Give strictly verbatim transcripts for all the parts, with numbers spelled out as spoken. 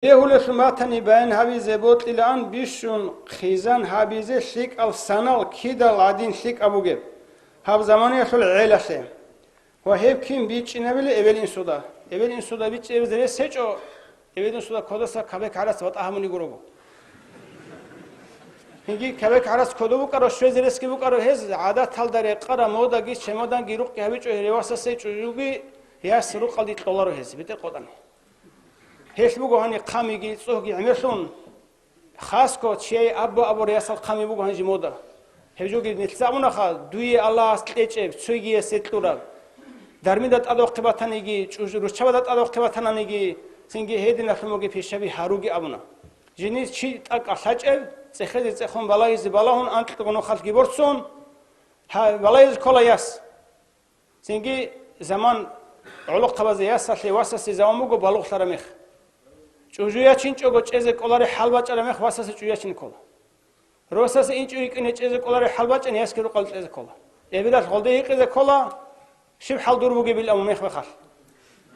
Бегьулелъул батани баян гьабизе бокьилаан бищун хъизан гьабизе лъикӀал санал кидал гӀадин лъикӀаб бугеб гьаб заманаялъул гӀелалъе. Ва гьеб кин бичӀчӀинабила эбел-инсуда. Эбел-инсуда бичӀчӀинабизе рес гьечӀо, эбел-инсуда кодаса кабек гьарац батӀа гьабуни гурого. Гьинги кабек гьарац кодо букӀаро, щвезе ресги букӀаро гьез, гӀадаталда рекъара модаги чемоданги рукъги гьабичӀо гьеревасасе чӀужуги яс рукъалде кьоларо гьез, бетӀер къотӀани. Гьелъ буго гьани хъамиги цӀогьги гӀемерлъун, хасго чияе абу-абур ясал хъами буго гьанже мода. Гьеб жоги нилъ абунаха, дуе Аллагьас кьечӀеб, цойгиясе кьураб. Дармида тӀадвахъи батаниги, чӀуж-, руччабада тӀадвахъи батананиги, цинги гьединалъумаги пишаби гьаруги абуна. Жиниз чи тӀакӀа лъачӀеб, цӀехезе цӀехун балагьизе балагьун анкьго нухалъги борцун, гьа, балагьизе ккола яс. Цинги заман гӀолохъабазе ясалъе васасе заман буго балугълъараб мех. ЧӀужу ячинчӀого чӀезе кӀолареб хӀал бачӀараб мех васасе чӀужу ячин ккола. Росасе инчӀо йикӀине чӀезе кӀолареб хӀал бачӀани ясги рукъалде кьезе ккола. Эбелалъ гъолде гьикъизе ккола, щиб хӀал дур бугебилан мех-мехалъ.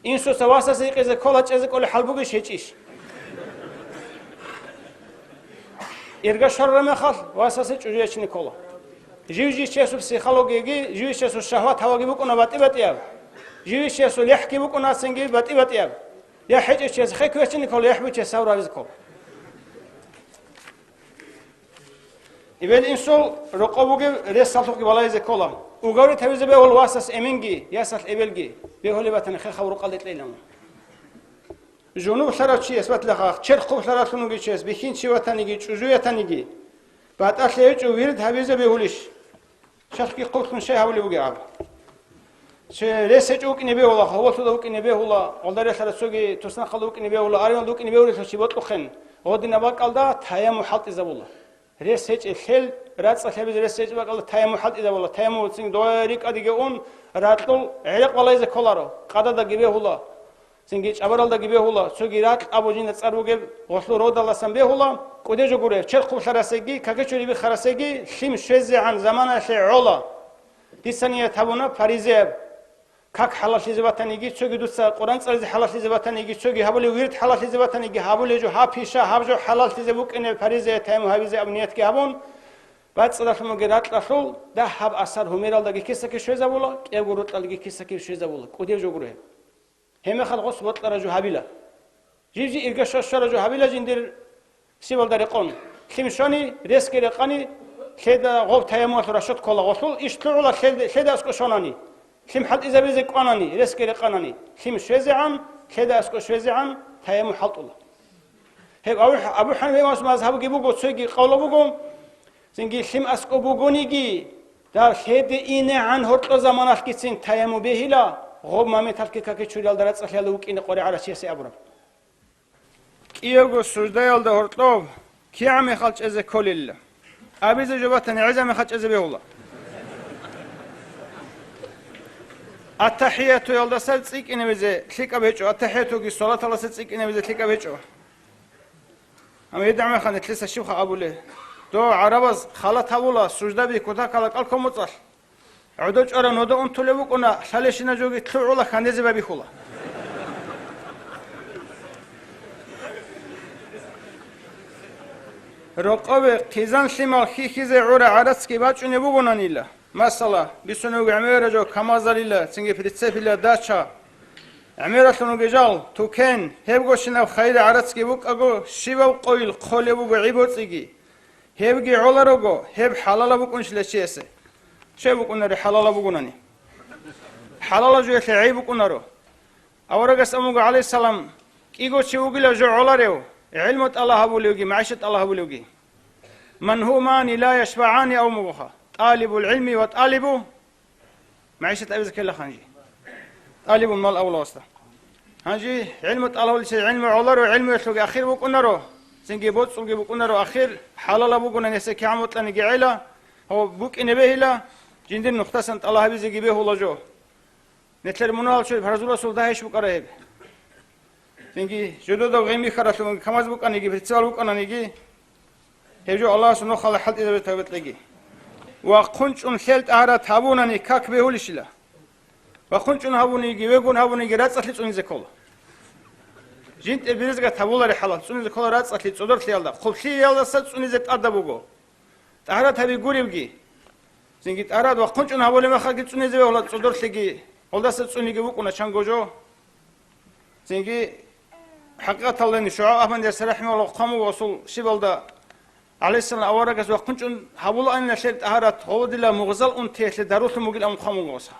Инсуца васасе гьикъизе ккола, чӀезе кӀолеб хӀал бугищ гьечӀищ? Ирга щварараб мехалъ васасе чӀужу ячине ккола. Жив-жив чиясул психологияги, жив-жив чиясул шагьват гьаваги букӀуна батӀи-батӀияб. Жив-жив чиясул яхӀги букӀуна цинги батӀи-батӀияб. ЯхӀ гьечӀев чияс хехь квечине ккола, яхӀ бучияс гьав рагьизе ккола. Эбел-инсул рокъов бугеб рес салъухъги балагьизе ккола. Угаври тавизе бегьула васас эменги, ясалъ эбелги, бегьулеб батани хехав рукъалде кьейилан. Жунублъарав чияс батлахъах, черх хъублъаралъун вугев чияс, бихьинчи ватаниги, чӀужу ятаниги, батӀалъи гьечӀо вирд гьабизе бегьулищ? Черхги хъублъун щай гьабулеб бугеб аб? Че рес гьечӀо вукӀине бегьула, гьаваллъуда вукӀине бегьула, гъолдарелъара цоги туснахъалда вукӀине бегьула, аривалда вукӀине бегьулелъул чи бокьухъен, гъодинаб бакӀалда таяммум хӀалтӀизабула. Рес гьечӀелъел, рацӀцӀалъ гьабизе рес гьечӀеб бакӀалда таяммум хӀалтӀизабула, таяммум цин дое рикӀкӀадеги ун, ракьул гӀерекъ балайзе кколаро, къададаги бегьула, цинги чӀабаралдаги бегьула, цоги ракь абу жинда цӀар бугеб гъолъул родаласан бегьула, кӀудеб жо гуре, черх хъублъарасеги, какичури бихарасеги, лъим щвезегӀан заманаялъе гӀола. Дица ният гьабуна паризеяб. Как хӀалаллъизе батаниги, цоги дуца Къуръан цӀализе хӀалаллъизе батаниги, цоги гьабулев вирд хӀалаллъизе батаниги, гьабулев жо гьаб пиша, гьаб жо хӀалаллъизе букӀине паризе, таяммум гьабизе абу ниятги гьабун, бацӀцӀадалъун бугеб ракьалъул дагьаб асар гьумералдаги кисаки щвезабула, кӀиябго рукьалдаги кисаки щвезабула, кӀудеб жо гуро гьеб. Гьебмехалъ гъос бокьараб жо гьабила. Жиб-жиб ирга щващвараб жо гьабила жиндир сибалда рекъон. Лъим щвани, ресги рекъани, лъеда гъоб таяммумалъул расчет ккола гъолъул, иш лъугӀула лъел-, лъеда аскӀо щванани. Лъим хӀалтӀизабизе кӀванани, ресги рекъанани. Лъим щвезегӀан, лъеда аскӀо щвезегӀан, таяммум хӀалтӀула. Гьеб Абу, Абу ХӀанифа имамас мазгьабги буго, цоги къавла буго, цинги лъим аскӀоб бугониги, дагь лъеде инегӀан гьоркьо заманалъгицин таяммум бегьила, гъоб моменталъги какичуриялда рацӀцӀалъиялда вукӀине къваригӀарав чиясе абураб. КӀиявго суждаялда гьоркьоб кигӀан мехалъ чӀезе кколелила? Абизе жо батани, гӀезаб мехалъ чӀезе бегьула. Аттахиятуялдаса цӀикӀкӀинабизе лъикӀаб гьечӀо, аттахиятуги салаталдаса цӀикӀкӀинабизе лъикӀаб гьечӀо. Амма гьедигӀан мехалъ нилъеца щибха абулеб? Дов гӀарабаз халат гьабула, суждаби кутакала кӀалккун моцӀалъ. ГӀодов чӀварав нодо унтулеб букӀуна, лъалещина жоги лъугӀула, хьанезе байбихьула. Рокъове хъизан-лъимал хьихьизе гӀура гӀарацги бачӀунеб бугонанила. Масала, бицунеб буго гӀемераб жо, камазалила, цинги прицепила, дача. ГӀемералъун вугеб жал, тукен, гьебгощинаб хайираб гӀарацги букӀаго, щибаб къойил хъолеб буго гӀи-боцӀиги. Гьебги гӀоларого, гьеб хӀалалаб букӀунщила чиясе. Щай букӀунаре хӀалалаб бугонани? ХӀалалаб жоялъе гӀей букӀунаро. Аварагас абун буго, гӀалайгьиссалам, кӀиго чи вугила жо гӀоларев, гӀилму тӀалаб гьабулевги, магӀишат тӀалаб гьабулевги. Ман гьумани ла яшбагӀани абун бугоха, тӀалибул гӀилми ва тӀалибу магӀишат абизе ккела гьанже. ТӀалибун мал авлавасда. Гьанже гӀилму тӀалабуличи гӀилму гӀоларо, гӀилмуялъулги ахир букӀунаро, цинги боцӀулги букӀунаро ахир, хӀалалаб бугони гьесие кигӀан бокьаниги гӀела, гьав букӀине бегьила, жиндир нухдасан тӀалаб гьабизеги бегьула жо. Нилъер мунагьал чури парзуласул дагьищ букӀара гьеб? Цинги жододав гъимихьаралъун камаз букӀаниги, прицепал букӀананиги, гьеб жо Аллагьасул нухалда хӀалтӀизабизе тавбет кьеги. Ва хъунчӀун лъел тӀагьарат гьабунани как бегьулищила? Ва хъунчӀун гьабуниги, вегун гьабуниги рацӀцӀалъи цӀунизе ккола. ЖинтӀе биризгат гьабулари хӀалат цӀунизе ккола рацӀцӀалъи цӀодорлъиялда, хъублъиялдаса цӀунизе тӀадаб буго. ТӀагьарат гьаби гуребги. Цинги тӀагьарат вахъун чӀун гьабулеб мехалги цӀунизе бегьула цӀодорлъиги, гьелдаса цӀуниги букӀуна чанго жо. Цинги хӀакъикъаталдани ШугӀайб Ахмадияс рахӀимагьуллагь хъван буго асул щибалда, гӀалайгьиссалам, аварагас вахъун чӀун гьабулаанила лъел тӀагьарат, гъолодила мугъзал унтиялъе дарулъун бугилан хъван буго гъоса.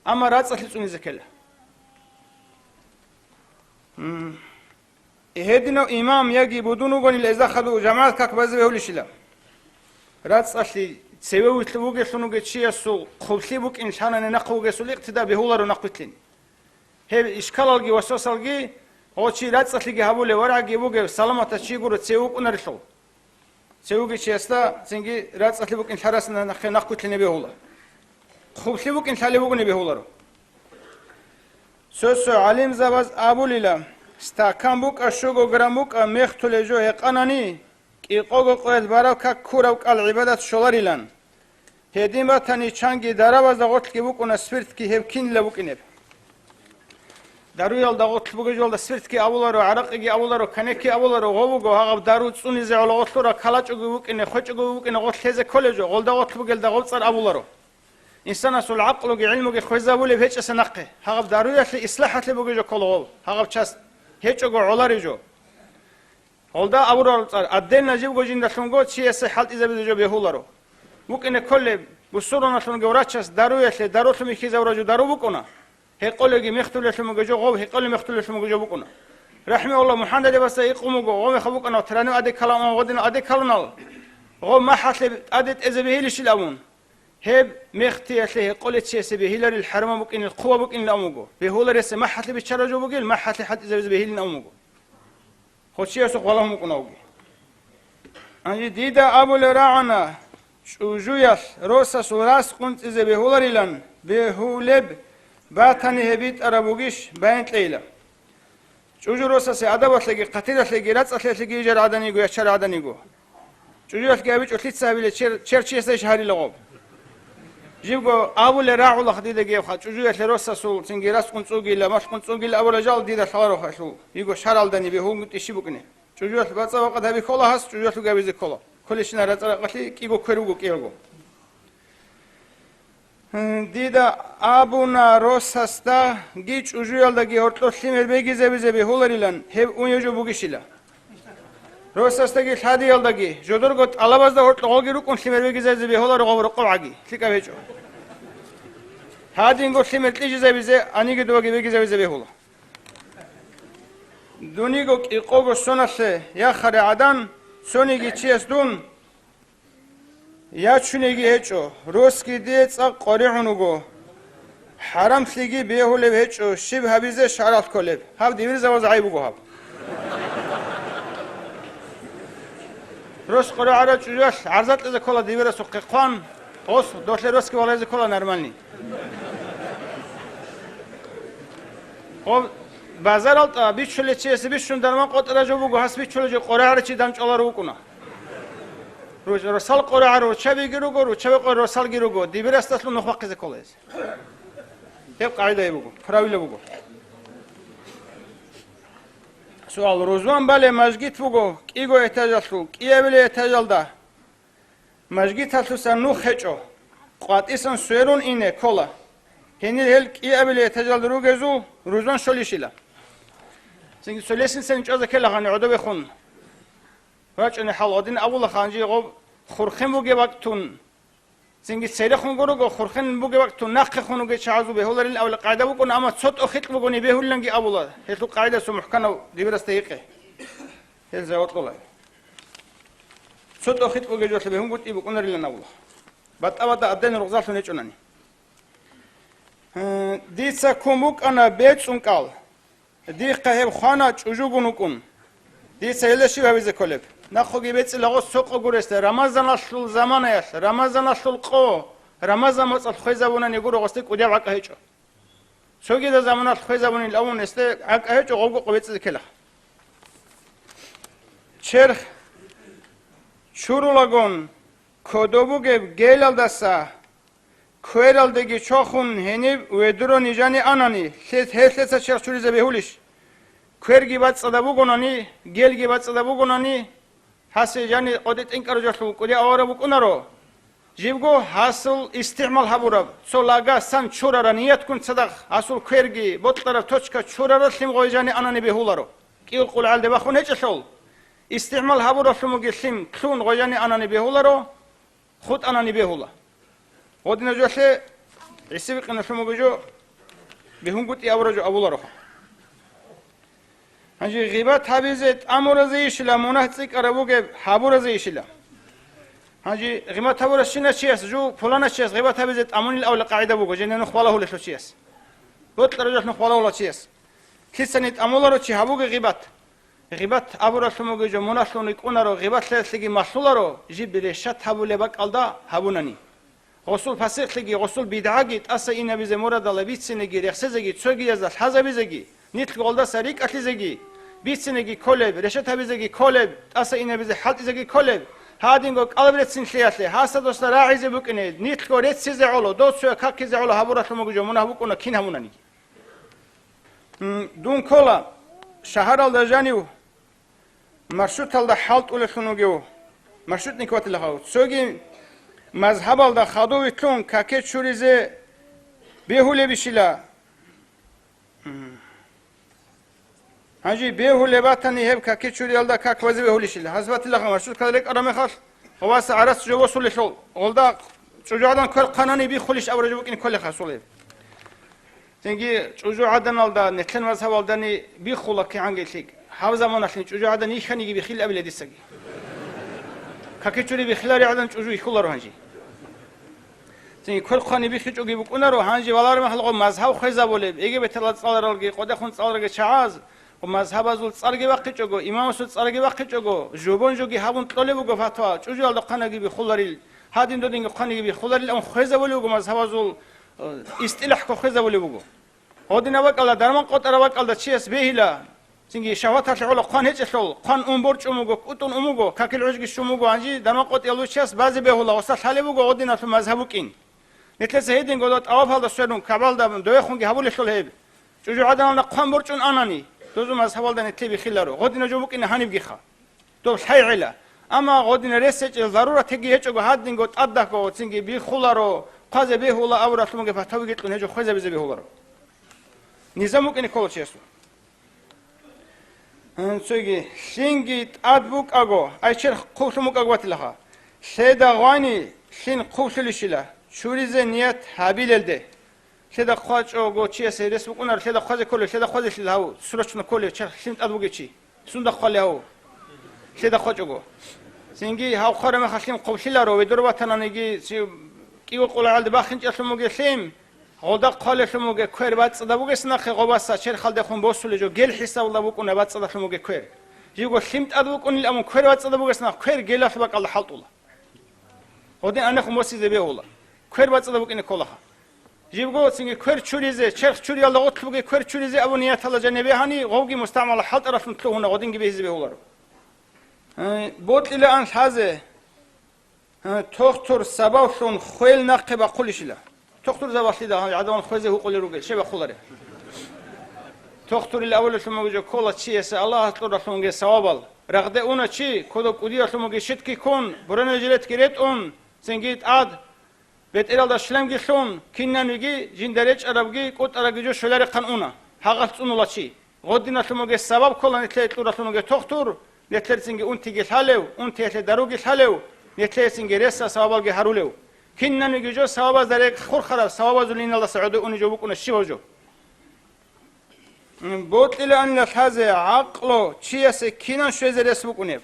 Амма рацӀцӀалъи цӀунизе ккела. М. Гьединав имам яги будун вугонила гьезда хадув жамагӀат как базе бегьулищила. РацӀцӀалъи цеве вугелъун вугев чиясул хъублъи букӀин лъанани нахъ вугесул икътида бегьуларо нахъвилълъин. Гьеб ишкалалги васвасалги гъо чи рацӀцӀалъиги гьабулев, варагӀги бугев, саламатав чи гуро цеве вукӀунарелъул. Цевеги чиясда цинги рацӀцӀалъи букӀин лъарасда нахъе нахъвилълъине бегьула. Хъублъи букӀин лъалеб бугони бегьуларо. Цо-цо гӀалимзабаз абулила, стакан букӀа, щуго грамм букӀа, мехтулеб жо гьекъанани, кӀикъого къоялъ бараб как ккураб кӀал гӀибадат щоларилан. Гьедин батани, чанги дарабазда гъоркьги букӀуна спиртги, гьеб кинила букӀинеб. Даруялда гъоркь бугеб жоялда спиртги абуларо, гӀаракъиги абуларо, коньякги абуларо, гъо буго, гьагъаб дару цӀунизе гӀоло гъолъура, калачӀого букӀине, хвечӀого букӀине гъолъ лъезе кколеб жо, гъолда гъоркь бугелда гъоб цӀар абуларо. Инсанасул гӀакълуги гӀилмуги хвезабулеб гьечӀеса нахъе, гьагъаб даруялъе ислахӀалъе бугеб жо ккола гъов, гьагъаб часть гьечӀого гӀолареб жо. Гъолда абурал цӀар, отдельно живго жиндалъунго чиясе хӀалтӀизабизе жо бегьуларо. ВукӀине кколеб, бусурманалъунги врачас даруялъе, дарулъун бихьизабураб жо дару букӀуна. Гьекъолеги мехтулелъун буго жо гъов, гьекъолеб мехтулелъун буго жо букӀуна. РахӀмаулла МухӀаммадалибаса гьикъун буго, гъов мехалъ букӀана ва транив адеккалан, гъодинал адеккалунал. Гъов махӀалъе тӀаде тӀезе бегьилищил абун. Гьеб мехтиялъе гьекъолев чиясе бегьиларил хӀарамаб букӀинил, хъубаб букӀинилан вуго. Бегьуларесе махӀалъе биччараб жо бугил, махӀалъе хӀалтӀизабизе бегьилилан вуго. Гъо чиясухъ валагьун букӀуна вуги. Гьанже дида абулеб рагӀана, чӀужуялъ росасул рас къунцӀизе бегьуларилан, бегьулеб батани гьеб битӀараб бугищ, баян кьейила. ЧӀужу росасе адабалъеги, хъатиралъеги, рацӀцӀалъиялъеги ижар гӀадан йиго, ячар гӀадан йиго. ЧӀужуялъги гьабичӀо лъица гьабилеб чер, чер чиясдайищ гьарила гъоб? Жибго абулеб рагӀула дида гьебха, чӀужуялъе росасул цинги рас къунцӀугила, малъ къунцӀугила абураб жал дида лъаларо хъалъул. Йиго шаралдани бегьулгутӀи щиб букӀине? ЧӀужуялъ бацӀцӀа-бакъат гьаби ккола гьас, чӀужуялъ гьабизе ккола. Кколищина рацӀцӀа-ракъалъи кӀиго квер руго кӀиялго. Дида абуна росасдаги чӀужуялдаги гьоркьор лъимер бегизабизе бегьуларилан, гьеб унев жо бугищила. Росасдаги лъадиялдаги, жодорго тӀалабазда гьоркьор гъоги рукӀун лъимер бегизабизе бегьуларо гъов рокъов гӀаги, лъикӀаб гьечӀо. Гьадинго лъимер кьижизабизе, аниги дубаги бегизабизе бегьула. Дуниго кӀикъого соналъе, я хъаригӀадан, цониги чияс дун ячунеги гьечӀо, росги дие цӀакъ къоригӀун вуго. ХӀарамлъиги бегьулеб гьечӀо, щиб гьабизе шаргӀалъ кколеб. Гьаб дибирзабаз гӀайиб буго гьаб. Рос къоригӀарав чӀужуялъ гӀарза кьезе ккола дибирасухъе хъван, гъос долъе росги валагьизе ккола нормальный. Гъоб базаралда бичулев чиясе бищун дарман къотӀараб жо буго, гьас бичулев жо къоригӀарав чи дандчӀваларо вукӀуна. Ру-, росал къоригӀарав руччабиги руго, руччаби къоригӀарав росалги руго, дибирасдалъун нух бахъизе ккола гьес. Гьеб къагӀида гьеб буго, правила буго. Суал: рузман балеб мажгит буго кӀиго этажалъул, кӀиабилеб этажалда мажгиталъуса нух гьечӀо, къватӀисан сверун ине ккола. Гьенир гьел кӀиабилеб этажалда ругезул рузман щолищила? Цинги цо лестницайин чӀвазе ккела гьаниб гӀодобехун. ВачӀунеб хӀал гьадин абула гьанже гъоб хурхен бугеб бакӀ тун. Цинги церехун гуруго, хурхен бугеб бакӀ тун нахъехун вугев чагӀазул бегьуларин абулеб къагӀида букӀуна, амма цо тӀохитӀ бугони бегьулиланги абула. Гьелъул къагӀида цо мухӀканав дибирасда гьикъе. Гьел жаваб кьола. Цо тӀохитӀ бугеб жоялъе бегьунгутӀи букӀунарилан абула. БатӀа-батӀа абден ругъзаллъун гьечӀонани. Гье, дица ккун букӀана бецӀун кӀал. Дихъа гьеб хвана чӀужугун вукӀун. Дица гьелда щиб гьабизе кколеб? Нахъеги бецӀила гъос цо къо гуресда, Рамазаналъул заманаялъ, Рамазаналъул къо, Рамазан моцӀалъ хвезабунани гуро гъосде кӀудияб гӀакӀа гьечӀо. Цогидаб заманалъ хвезабунин абун гьесде гӀакӀа гьечӀо, гъобго къо бецӀизе ккела. Черх чурулагун кодоб бугеб гелалдаса квералдеги чохун гьениб ведро нижани анани, лъе-, гьеб лъеца черх чуризе бегьулищ? Кверги бацӀцӀадаб бугонани, гелги бацӀцӀадаб бугонани, гьасе жани къоде тӀинкӀараб жоялъул кӀудияв авараг букӀунаро. Жибго гьасул истигӀмал гьабураб, цо лага сан чурараб ниятгун цадахъ гьасул кверги бокьараб точка чурараб лъим гъой жани анани бегьуларо. КӀиго къулгӀалде бахун гьечӀелъул, истигӀмал гьабуралъумуги лъим лъун гъой жани анани бегьуларо, хутӀанани бегьула. Гъодинаб жоялъе гӀисибикъиналъумуги жо бегьунгутӀи абураб жо абуларо. Гьанже гъибат гьабизе тӀамуразейищила мунагь цӀикӀкӀараб бугеб гьабуразейищила? Гьанже гъибат гьабуращинав чияс жо пуланав чияс гъибат гьабизе тӀамунил авла къагӀида буго, жинда нух балагьулелъул чияс. Бокьараб жоялъ нух балагьулев чияс. Лъицани тӀамуларо чи гьабуге гъибат. Гъибат абуралъумуги жо муналъун рикӀкӀунаро, гъибатлъиялъеги малъуларо, жиб решат гьабулеб бакӀалда гьабунани. Гъосул пасихълъиги, гъосул бидгӀаги тӀаса инабизе мурадалда бицинеги, рехсезеги, цогиязда лъазабизеги, нилъго гъолдаса рикӀкӀалъизеги, бицинеги кколеб, решат гьабизеги кколеб, тӀаса инабизе хӀалтӀизеги кколеб, гьадинго кӀалбреццинлъиялъе, гьасда досда рагӀизе букӀине, нилъго реццизе гӀоло, доцояв какизе гӀоло гьабуралъумуги жо мунагь букӀуна кин гьабунаниги. М, дун ккола шагьаралда жанив маршруталда хӀалтӀулелъун вугев маршрутник ватилахъав. Цоги мазгьабалда хадув витлъун каке чуризе бегьулебищила? М. Гьанже бегьулеб батани гьеб каке чуриялда как базе бегьулищила? Гьаз ватилахъав маршруткалда рекӀараб мехалъ, гъоваса гӀарац жо восулелъул, гъолда чӀужугӀадан квер хъванани биххулищ абураб жо букӀине кколеха гьасул гьеб. Цинги чӀужугӀаданалда, нилъер мазгьабалдани биххула кигӀанги лъикӀ. Гьаб заманалъин чӀужугӀадан йихьаниги биххилабила дицаги. Какичури биххилари гӀадан чӀужу йихьуларо гьанже. Цинги квер хъвани биххичӀоги букӀунаро, гьанже валармахалгъо мазгьаб хвезабулеб, Египеталда цӀаларалги, къодехун цӀаларалги чагӀаз, ва мазгьабазул цӀарги бахъичӀого, имамасул цӀарги бахъичӀого, жубон жоги гьабун кьолеб буго фатва, чӀужуялда хъанаги биххуларил, гьадин додинги хъаниги биххуларил, амма хвезабулеб буго мазгьабазул, э, истилахӀго хвезабулеб буго. Гъодинаб бакӀалда, дарман къотӀараб бакӀалда чияс бегьила, цинги шагьваталъе гӀоло хъван гьечӀелъул, хъван ун борчӀун буго, кӀутӀун ун буго, какил гӀужги щун буго, гьанже дарман къотӀиялъул чияс базе бегьула, гъоса лъалеб буго гъодиналъул мазгьаб букӀин. Нилъеца гьединго дов тӀавафалда сверун, КагӀбалда довехунги гьабулелъул гьеб. ЧӀужугӀаданалда хъван борчӀун анани, дозул мазгьабалда нилъе биххиларо, гъодинаб жо букӀине гьанибгиха. Доб лъайгӀела. Амма гъодинаб рес гьечӀел зарурат гьеги гьечӀого гьадинго тӀадагьго цинги биххуларо, хъвазе бегьула абуралъумаги патавиги кьун гьечӀо хвезабизе бегьуларо. Низам букӀине ккола чиясул. Гьанцоги лъимги тӀад букӀаго, ай черх хъублъун букӀаго ватилаха. Лъеда гъвани лъим хъублъулищила, чуризе ният гьабилелде. Лъеда хъвачӀого чиясе рес букӀунаро, лъеда хъвазе кколев, лъеда хъвазелъил гьав срочно кколев, черх лъим тӀад бугев чи. Сунда хъвалев гьав? Лъеда хъвачӀого. Цинги гьав хъвараб мехалъ лъим хъублъиларо, ведор ватананиги, чи кӀиго къулгӀалде бахинчӀелъун бугеб лъим, гъолда хъвалелъун бугеб квер бацӀцӀадаб бугес нахъе гъобаса черхалдехун босулеб жо гел хӀисабалда букӀуна бацӀцӀадалъун бугеб квер. Живго лъим тӀад букӀунил, амма квер бацӀцӀадаб бугес нахъ квер гелалъ бакӀалда хӀалтӀула. Гъодин анехун босизе бегьула. Квер бацӀцӀадаб букӀине кколаха. Живго цинги квер чуризе, черх чуриялда гъотлъ бугеб квер чуризе абун нияталда жанибе гьани, гъовги мустагӀмал хӀалтӀаралъун лъугьуна, гъодинги бегьизе бегьуларо. Э, бокьилаан лъазе, э, тохтур сабаблъун хвел нахъе бахъулищила? Тохтур сабаблъида гьанже гӀадамал хвезе гьукъулел ругел, щиб бахъулареб? Тохтурил авалалъумаги жо ккола чиясе Аллагьас кьуралъунги савабал. Рагъде уна чи, кодоб кӀудиялъумаги щитки ккун, буранал жилетги ретӀун, цинги тӀад, бетӀералда шлемги лъун, кинанвиги, жинда речӀарабги, кӀутӀарабги жо щвеларехъан уна, гьагъалъ цӀунула чи. Гъодиналъумаги сабаб ккола нилъее кьуралъумаги тохтур, нилъерцинги унтиги лъалев, унтиялъе даруги лъалев, нилъецинги ресал савабалги гьарулев. Кинанвиги жо савабазда рекь хурхараб савабазул иналдаса гӀодов унеб жо букӀуна щибаб жо. Бокьилаанила лъазе гӀакълу чиясе кинан щвезе рес букӀунеб?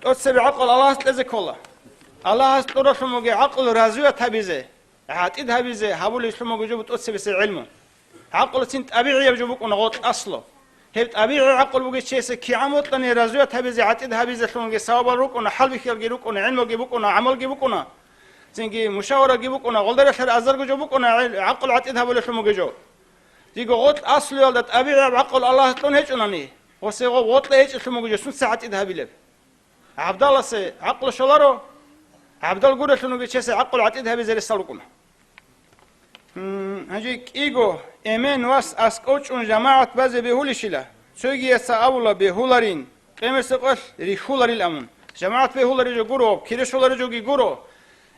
ТӀоцебе гӀакълу Аллагьас кьезе ккола. Аллагьас кьуралъумаги гӀакълу развивать гьабизе, гӀатӀид гьабизе гьабулеблъумаги жо тӀоцебесеб гӀилму. ГӀакълуцин тӀабигӀияб жо букӀуна гъоркь аслу. Гьеб тӀабигӀи гӀакъул бугев чиясе кигӀан бокьани развивать гьабизе, гӀатӀид гьабизелъунги савабал рукӀуна, хӀалбихьиялги рукӀуна, гӀилмуги букӀуна, гӀамалги букӀуна, цинги мушавараги букӀуна, гъолдаралъар азарго жо букӀуна, гӀакъул гӀатӀид гьабулелъумаги жо. Диго гъоркь аслуялда тӀабигӀияб гӀакъул Аллагьас кьун гьечӀунани, гъосего гъоркье гьечӀелъумаги жо сунца гӀатӀид гьабилеб? ГӀабдаласе гӀакълу щоларо, гӀабдал гурелъун вугев чиясе гӀакълу гӀатӀид гьабизе ресал рукӀуна. Гьанже кӀиго эмен вас аскӀов чӀун жамагӀат базе бегьулищила? Цогияса абула бегьуларин, къемерса къвалъ рихьуларил амун. Жамагьат бегьуларижо гуро, кирешуларижоги гуро.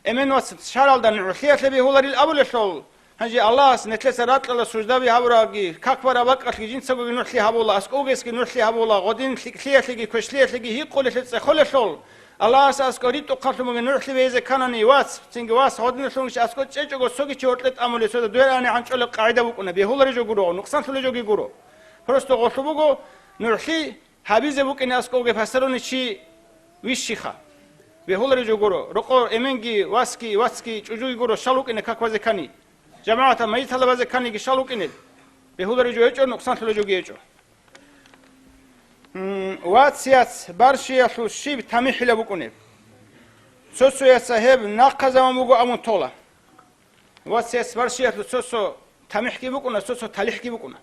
Эмен вац шаралда нугӀлъиялъе бегьуларил абулелъул. Гьанже Аллагьас нетлъеса ракьала суждаби гьабураги, как бараб бакӀалъги жинцагоги нугӀлъи гьабула, аскӀовгесги нугӀлъи гьабула, гъодин лъикӀлъиялъеги квешлъиялъеги гьикъулелъе цӀехолелъул. Аллагьас аскӀов ритӀухъанлъун бугин нугӀлъи бейзе канани, вац, цинги вас гьодиналъунги аскӀов чӀечӀого цоги чи гьоркье тӀамулесода дугӀани гьанчӀолеб къагӀида букӀуна, бегьуларижо гуро, нукъсанлъулежоги гуро. Просто гъолъу буго, нугӀлъи гьабизе букӀине аскӀовги пасарони чи вищиха. Бегьуларижо гуро, рокъор эменги, васги, вацги, чӀужуги гуро, щал вукӀине как базе кани. ЖамагӀатал майитала базе каниги щал вукӀине. Бегьуларижо гьечӀо, нукъсанлъулежоги гьечӀо. М, вац-яц барщиялъул щиб тамихӀила букӀунеб? Цо-цояца гьеб нахъа заман буго абун тола. Вац-яц барщиялъул цо-цо тамихӀги букӀуна, цо-цо талихӀги букӀуна.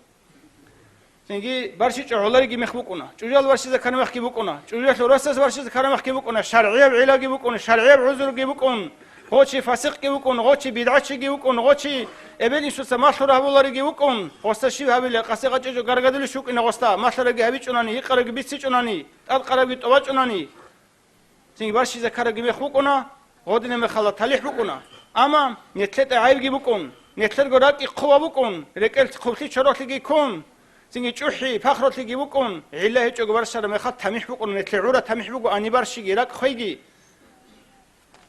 Цинги барщичӀо гӀолариги мех букӀуна, чӀужал барщизе ккараб мехги букӀуна, чӀужалъул расас барщизе ккараб мехги букӀуна, шаргӀияб гӀиллаги букӀуна, шаргӀияб гӀузруги букӀун, гъо чи фасикъги вукӀун, гъо чи бидгӀачиги вукӀун, гъо чи эбел-инсуца малъура гьабулариги вукӀун, гъоста щиб гьабила, къасе гъачӀичӀо гаргадулищ вукӀина гъоста, малъараги гьабичӀунани, гьикъараги бицичӀунани, тӀадкъарабги тӀобачӀунани. Цинги барщизе ккараги мех букӀуна, гъодинаб мехалда талихӀ букӀуна. Амма нетлъетӀа гӀайибги букӀун, нетлъерго ракӀи хъула букӀун, рекӀел хъублъи чороклъиги ккун, цинги чӀухӀи пахрулъиги букӀун, гӀилла гьечӀого барщараб мехалъ тамихӀ букӀуна, нетлъе гӀура тамихӀ буго ани барщиги, ракӀ хвейги.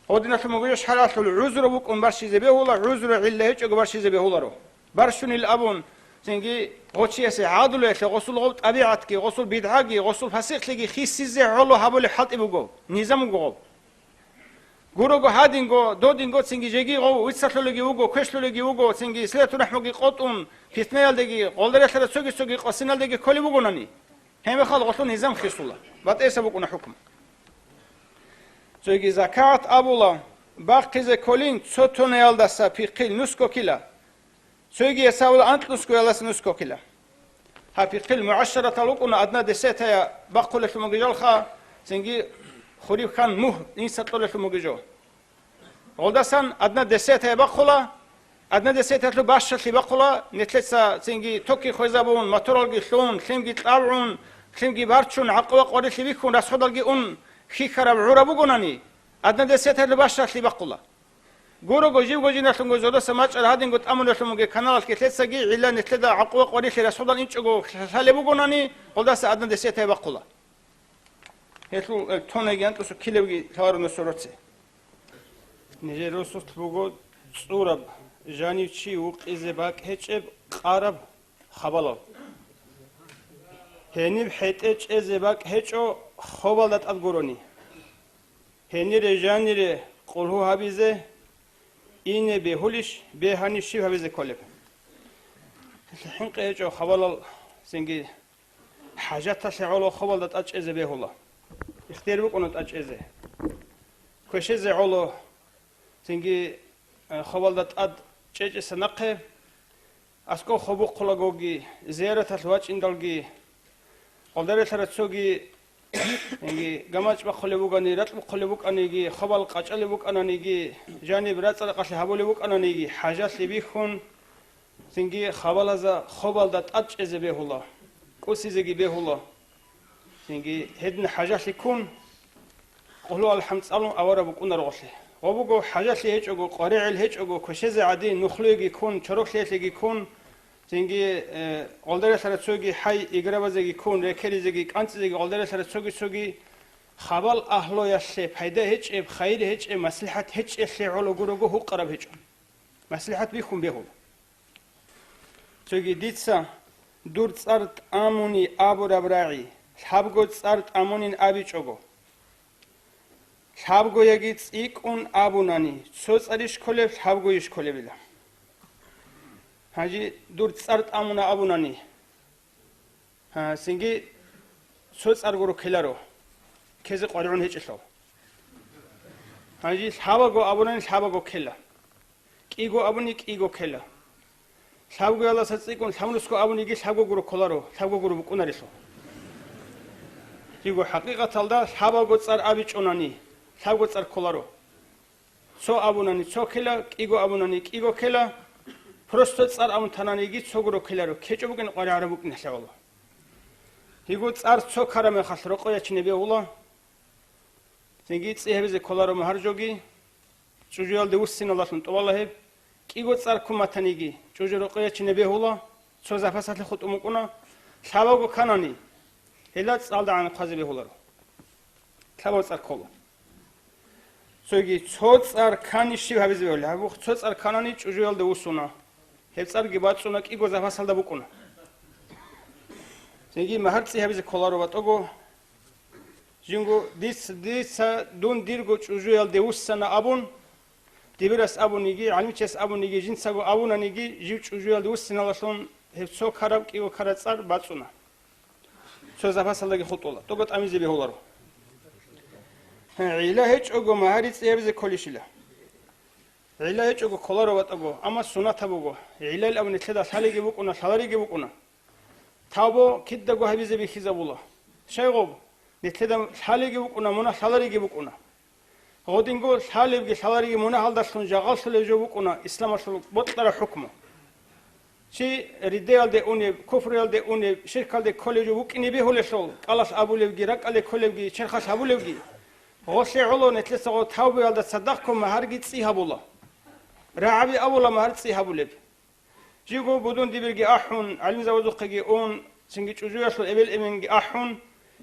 Гъодиналъун буго шаргӀалъул гӀузру букӀун барщизе бегьула, гӀузру гӀилла гьечӀого барщизе бегьуларо. Барщунил абун, цинги гъочиясе гӀадлуялъе гъосул гъоб тӀабигӀатги, гъосул бидгӀаги, гъосул фасикълъиги хисизе гӀоло гьабулеб хӀалтӀи буго, низам буго гъоб. Гурого гьадинго, додинго цинги жеги гъов вицалъулеги вуго, квешлъулеги вуго, цинги силату рахӀмуги къотӀун, питнаялдеги, гъолдарелъара цоги-цоги къосиналдеги кколеб бугонани. Гьеб мехалъ гъолъул низам хисула, батӀиса букӀуна хӀукму. Цоги закагӀат абула, бахъизе кколин цо тонаялдаса пихъил нусго ккила, цоги ясавула анкьнусгоялдаса нусго ккила. Гьаб пихъил мугӀашаратал рукӀуна, одна десятая бахъулелъун бугижалха, цинги хурив хьан мугь инса кьолелъун бугижо. Гъолдасан одна десятая бахъула, одна десятаялъул бащалъи бахъула, нетлъеца цинги токги хвезабун, моторалги лъун, лъимги кьабгӀун, лъимги барчун, гӀакъуба къварилъи бихьун, расходалги ун, хьихьараб гӀура бугонани, одна десятаялъул бащалъи бахъула. Гурого жибго жиналъунго зодоса мачӀал гьадинго тӀамулелъун бугеб каналалъги лъецаги гӀилла нетлъеда гӀакъуба къварилъи расходал инчӀого лъалеб бугонани, гъолдаса одна десятая бахъула. Гьелъул, э, тонайги анкьусу килебги лъаларо нусул роце. Нижер росулъ буго цӀураб, жанив чи вукъизе бакӀ гьечӀеб къараб хабалал. Гьениб хӀетӀе чӀезе бакӀ гьечӀо хобалда тӀад гурони. Гьенире жанире къулгьу гьабизе ине бегьулищ, бегьани щиб гьабизе кколеб? ХӀинкъи гьечӀо хабалал цинги. ХӀажаталъе гӀоло хобалда тӀад чӀезе бегьула. Ихтияр букӀуна тӀад чӀезе. Квешезе гӀоло, цинги, э, хобалда тӀад чӀечӀеса нахъе, аскӀов хобухъулагоги, зияраталъ вачӀиндалги, гъолдарелъара цоги, цинги, гамачӀ бахъулеб бугани, ракь бухъулеб букӀаниги, хобал къачӀалеб букӀананиги, жаниб рацӀа-ракъалъи гьабулеб букӀананиги, хӀажалъи бихьун, цинги хабалаза хобалда тӀад чӀезе бегьула, кӀусизеги бегьула. Цинги гьедин хӀажалъи ккун, къулгьу алхӀам цӀалун авараг букӀунаро гъолъе. Гъо буго, хӀажалъи гьечӀого, къваригӀел гьечӀого, квешезе гӀадин, нухлуеги ккун, чороклъиялъеги ккун, цинги, э, гъолдарелъара цоги хӀай играбазеги ккун, рекеризеги, кӀанцӀизеги гъолдарелъара цоги-цоги хабал агьлуялъе пайда гьечӀеб, хайир гьечӀеб, маслихӀат гьечӀеблъи гӀоло гурого гьукъараб гьечӀо. МаслихӀат бихьун бегьула. Цоги дица дур цӀар тӀамуни абураб рагӀи, лъабго цӀар тӀамунин абичӀого, лъабгояги цӀикӀкӀун абунани, цо цӀарищ кколеб, лъабгойищ кколебила. Гьанже дур цӀар тӀамуна абунани, гьа, цинги цо цӀар гуро ккеларо, ккезе къваригӀун гьечӀелъул. Гьанже лъабаго абунани, лъабаго ккела. КӀиго абуни кӀиго ккела. Лъабгоялдаса цӀикӀкӀун лъабнусго абуниги лъабго гуро кколаро, лъабго гуро букӀунарелъул. Киго хӀакъикъаталда лъабаго цӀар абичӀунани, лъабго цӀар кколаро. Цо абунани цо ккела, кӀиго абунани кӀиго ккела, просто цӀар абун тананиги цо гуро ккеларо, ккечӀо букӀин къваригӀараб букӀин лъавала. Гьего цӀар цо ккараб мехалъ рокъове ячине бегьула. Цинги цӀи гьабизе кколаро магьар жоги, чӀужуялде вуссиналдалъун тӀубала гьеб. КӀиго цӀар ккун батаниги, чӀужу рокъове ячине бегьула, цо запасалъе хутӀун букӀуна, лъабабго кканани, гьела цӀалдагӀан хъвазе бегьуларо. Лъабаб цӀар ккола. Цоги цо цӀар ккани щиб гьабизе бегьулеб? Гьаб цо цӀар кканани чӀужуялде вуссуна. Гьеб цӀарги бацӀцӀуна, кӀиго запасалда букӀуна. Цинги магьар цӀи гьабизе кколаро батӀаго. Жинго диц-, дица дун дирго чӀужуялде вуссана абун, дибирас абуниги, гӀалимчияс абуниги, жинцаго абунаниги, жив чӀужуялде вуссиналдалъун гьеб цо ккараб, кӀиго ккараб цӀар бацӀцӀуна. Цо запасалдаги хутӀула, тӀоба тӀамизе бегьуларо. ГӀилла гьечӀого магьар цӀи гьабизе кколищила? ГӀилла гьечӀого кколаро батӀаго, амма суннатаб буго. ГӀиллал абун нилъеда лъалиги букӀуна, лъалариги букӀуна. Тавбу кидаго гьабизе бихьизабула. Щайгъуб, нилъеда лъалиги букӀуна, мунагь лъалариги букӀуна. Гъодинго лъалебги лъалариги мунагьалдалъун жагъаллъулеб жо букӀуна исламалъул бокьараб хӀукму. Чи риддаялде унеб, куфруялде унеб, ширкалде кколеб жо букӀине бегьулелъул, кӀалалъ абулебги, ракӀалде кколебги, черхалъ гьабулебги. Гъолъе гӀоло нилъеца гъо тавбуялда цадахъго магьарги цӀи гьабула. РагӀаби абула магьар цӀи гьабулеб. Живго будун-дибирги ахӀун, гӀалимзабазухъеги ун, цинги чӀужуялъул эбел-эменги ахӀун,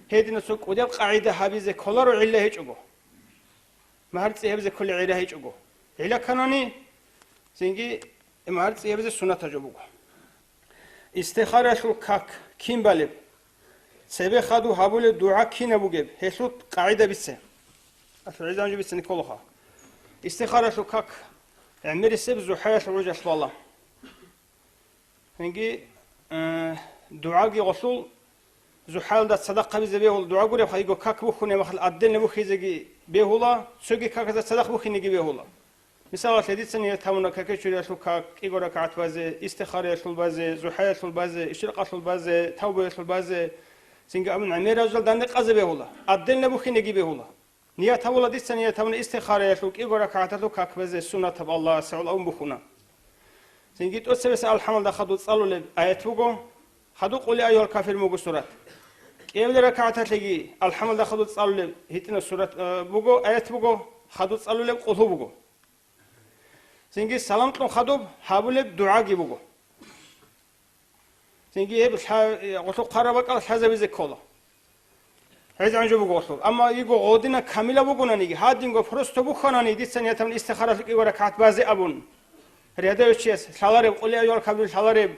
гьединасул кӀудеб къагӀида гьабизе кколаро гӀилла гьечӀого. Магьар цӀи гьабизе кколеб гӀилла гьечӀого. ГӀилла кканани, цинги магьар цӀи гьабизе суннатаб жо буго. Истихаралъул как кин балеб? Цебе хадуб гьабулеб дугӀа кинаб бугеб, гьелъул къагӀида бице. Алъул гӀилму жо бицани кколаха. Истихаралъул как гӀемерисеб зухӀаялъул гӀужалъ бала. Гьанги, э, дугӀаги гъолъул зухӀаялда цадахъ гьабизе бегьула, дугӀа гуреб хайго как бухьунеб мехалъ отдельно бухьизеги бегьула, цоги каказда цадахъ бухьинеги бегьула. Мисалалъе, дица ният гьабуна каке чуриялъул как, кӀиго ракагӀат базе, истихараялъул базе, зухӀаялъул базе, ишракъалъул базе, тавбаялъул базе, цинги абун гӀемерал жал данде къазе бегьула, отдельно бухьинеги бегьула. Ният гьабула, дица ният гьабуна истихараялъул кӀиго ракагӀаталъул как базе, суннатаб Аллагьасе гӀоло абун бухьуна. Цинги тӀоцебесеб алхӀамалда хадуб цӀалулеб аят буго, хадуб Къул я айюгьал кафирун буго сурат. КӀиабилеб ракагӀаталъеги алхӀамалда хадуб цӀалулеб гьитӀинаб сурат, э, буго, аят буго, хадуб цӀалулеб Къулгьу буго. Цинги салам кьун хадуб гьабулеб дугӀаги буго. Цинги гьеб лъа-, гъолъухъ хъараб бакӀал лъазабизе ккола. ГӀезегӀан жо буго гъолъул. Амма йиго гъодина камила бугонаниги, гьадинго просто бухьанани, дица ният гьабуна истихаралъул кӀиго ракагӀат базе абун. Рядовой чияс лъалареб, Къул я айюгьал кафирун лъалареб,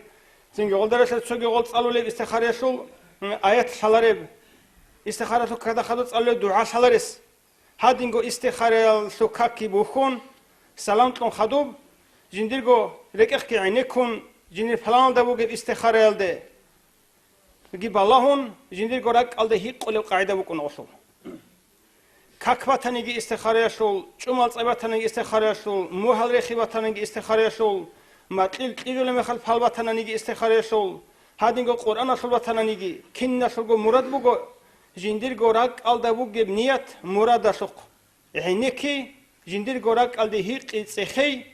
цинги гъолдаралъа цоги гъол цӀалулеб истихараялъул, м, аят лъалареб, истихараялъул какда хадуб цӀалулеб дугӀа лъаларес. Гьадинго истихараялъул какги бухьун, салам кьун хадуб, жиндирго рекӀехъги гӀенеккун, жиндир паланалда бугеб истихараялде. Ги балагьун, жиндирго ракӀалде гьикъулеб къагӀида букӀуна гъолъул. Как батаниги истихараялъул, чӀумал цӀай батаниги истихараялъул, мугьал рехи батаниги истихараялъул, макьил кьижулеб мехалъ пал батаниги истихараялъул, гьадинго Къуръаналъул батаниги, киналъулго мурад буго жиндирго ракӀалда бугеб ният мурадалъухъ. ГӀенекки, жиндирго ракӀалде гьикъи цӀехей,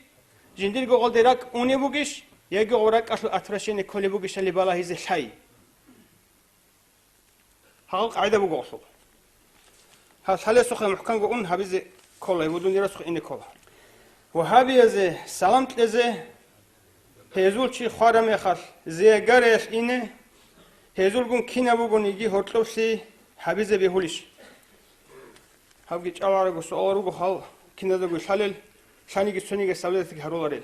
жиндирго гъолде ракӀ унеб бугищ, яги гъо ракӀалъул отвращение кколеб бугищали балагьизе лъай. Гьал къагӀида буго гъолъул. Гьал лъалесухъе мухӀканго ун гьабизе ккола, гьеб будун дирасухъе ине ккола. Вагьабиязе салам кьезе, гьезул чи хвара мехалъ, зиягаралъ ине, гьезулгун кинаб бугониги гьоркьоблъи гьабизе бегьулищ? Гьабги чӀаларого суал руго хал киназдаго лъалел, лъаниги цониги саблетги гьаруларел.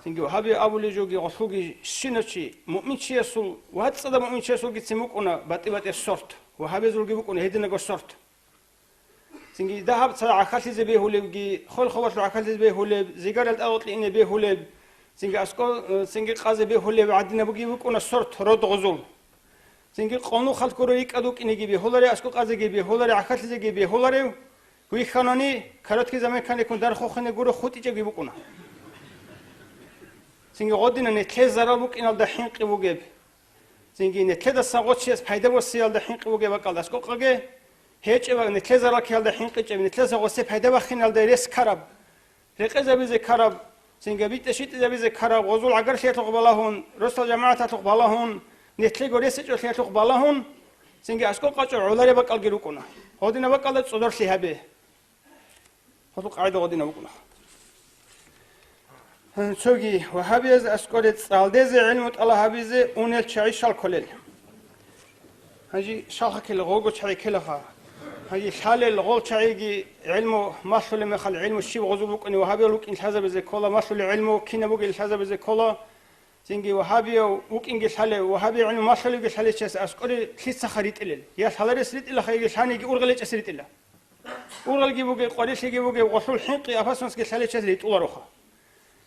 Цинги вагьаби абулей жоги гъолъулги щинав чи, муъминчиясул, вацӀцӀадаб муъминчиясулгицин букӀуна батӀи-батӀи сорт, вагьабизулги букӀуна гьединаго сорт. Цинги дагьаб цала гӀахьаллъизе бегьулебги, хвел-хвалалъул гӀахьаллъизе бегьулеб, зигарал тӀагъукьине бегьулеб, цинги аскӀо-, цинги къазе бегьулеб гӀадинабги букӀуна сорт род гъозул. Цинги къонухалъ гуро рикӀкӀад вукӀинеги бегьуларев, аскӀо къазеги бегьуларев, гӀахьаллъизеги бегьуларев, вихьанани, короткий заман кканеккун дархухъине гуро хутӀичӀебги букӀуна. Цинги гъодина нетлъе зарал букӀиналда хӀинкъи бугеб. Цинги нетлъедасан гъочияс пайда босиялда хӀинкъи бугеб бакӀалда аскӀокъаге, гьечӀеб нилъе зарал ккеялда хӀинкъичӀеб, нилъеца гъосе пайда бахиналда рес ккараб, рекъезабизе ккараб, цинги битӀа-щитӀизабизе ккараб, гъозул гӀагарлъиялъухъ балагьун, росал жамагӀаталъухъ балагьун, Нилъего ресечӀолъиялъухъ балагьун, цинги аскӀоб къачӀо гӀолареб бакӀалги рукӀуна. Гьодинаб бакӀалда цӀодорлъи гьабе. Гьодул къагӀида гьодинаб букӀуна. Цоги вагьабияз аскӀоре цӀалдезе гӀилму тӀалаб гьабизе унел чагӀи щал кколел. Гьанже щалха ккела, гъого чагӀи ккелаха. Гьанже лъалел гъол чагӀиги гӀилму малъулеб мехалъ гӀилму щиб гъозул букӀине вагьабиял вукӀин лъазабизе ккола, малъулеб гӀилму кинаб бугеб лъазабизе ккола. Цинги вагьабияв вукӀинги лъалев, вагьабияв гӀилму малъулевги лъалечияс аскӀоре лъицаха ритӀилел? Я лъаларес ритӀилаха, яги лъаниги ургъел гьечӀес ритӀила. Ургъелги бугеб, къварилъиги бугеб, гъолъул хӀинкъи, опасностьги лъалечияс ритӀулароха.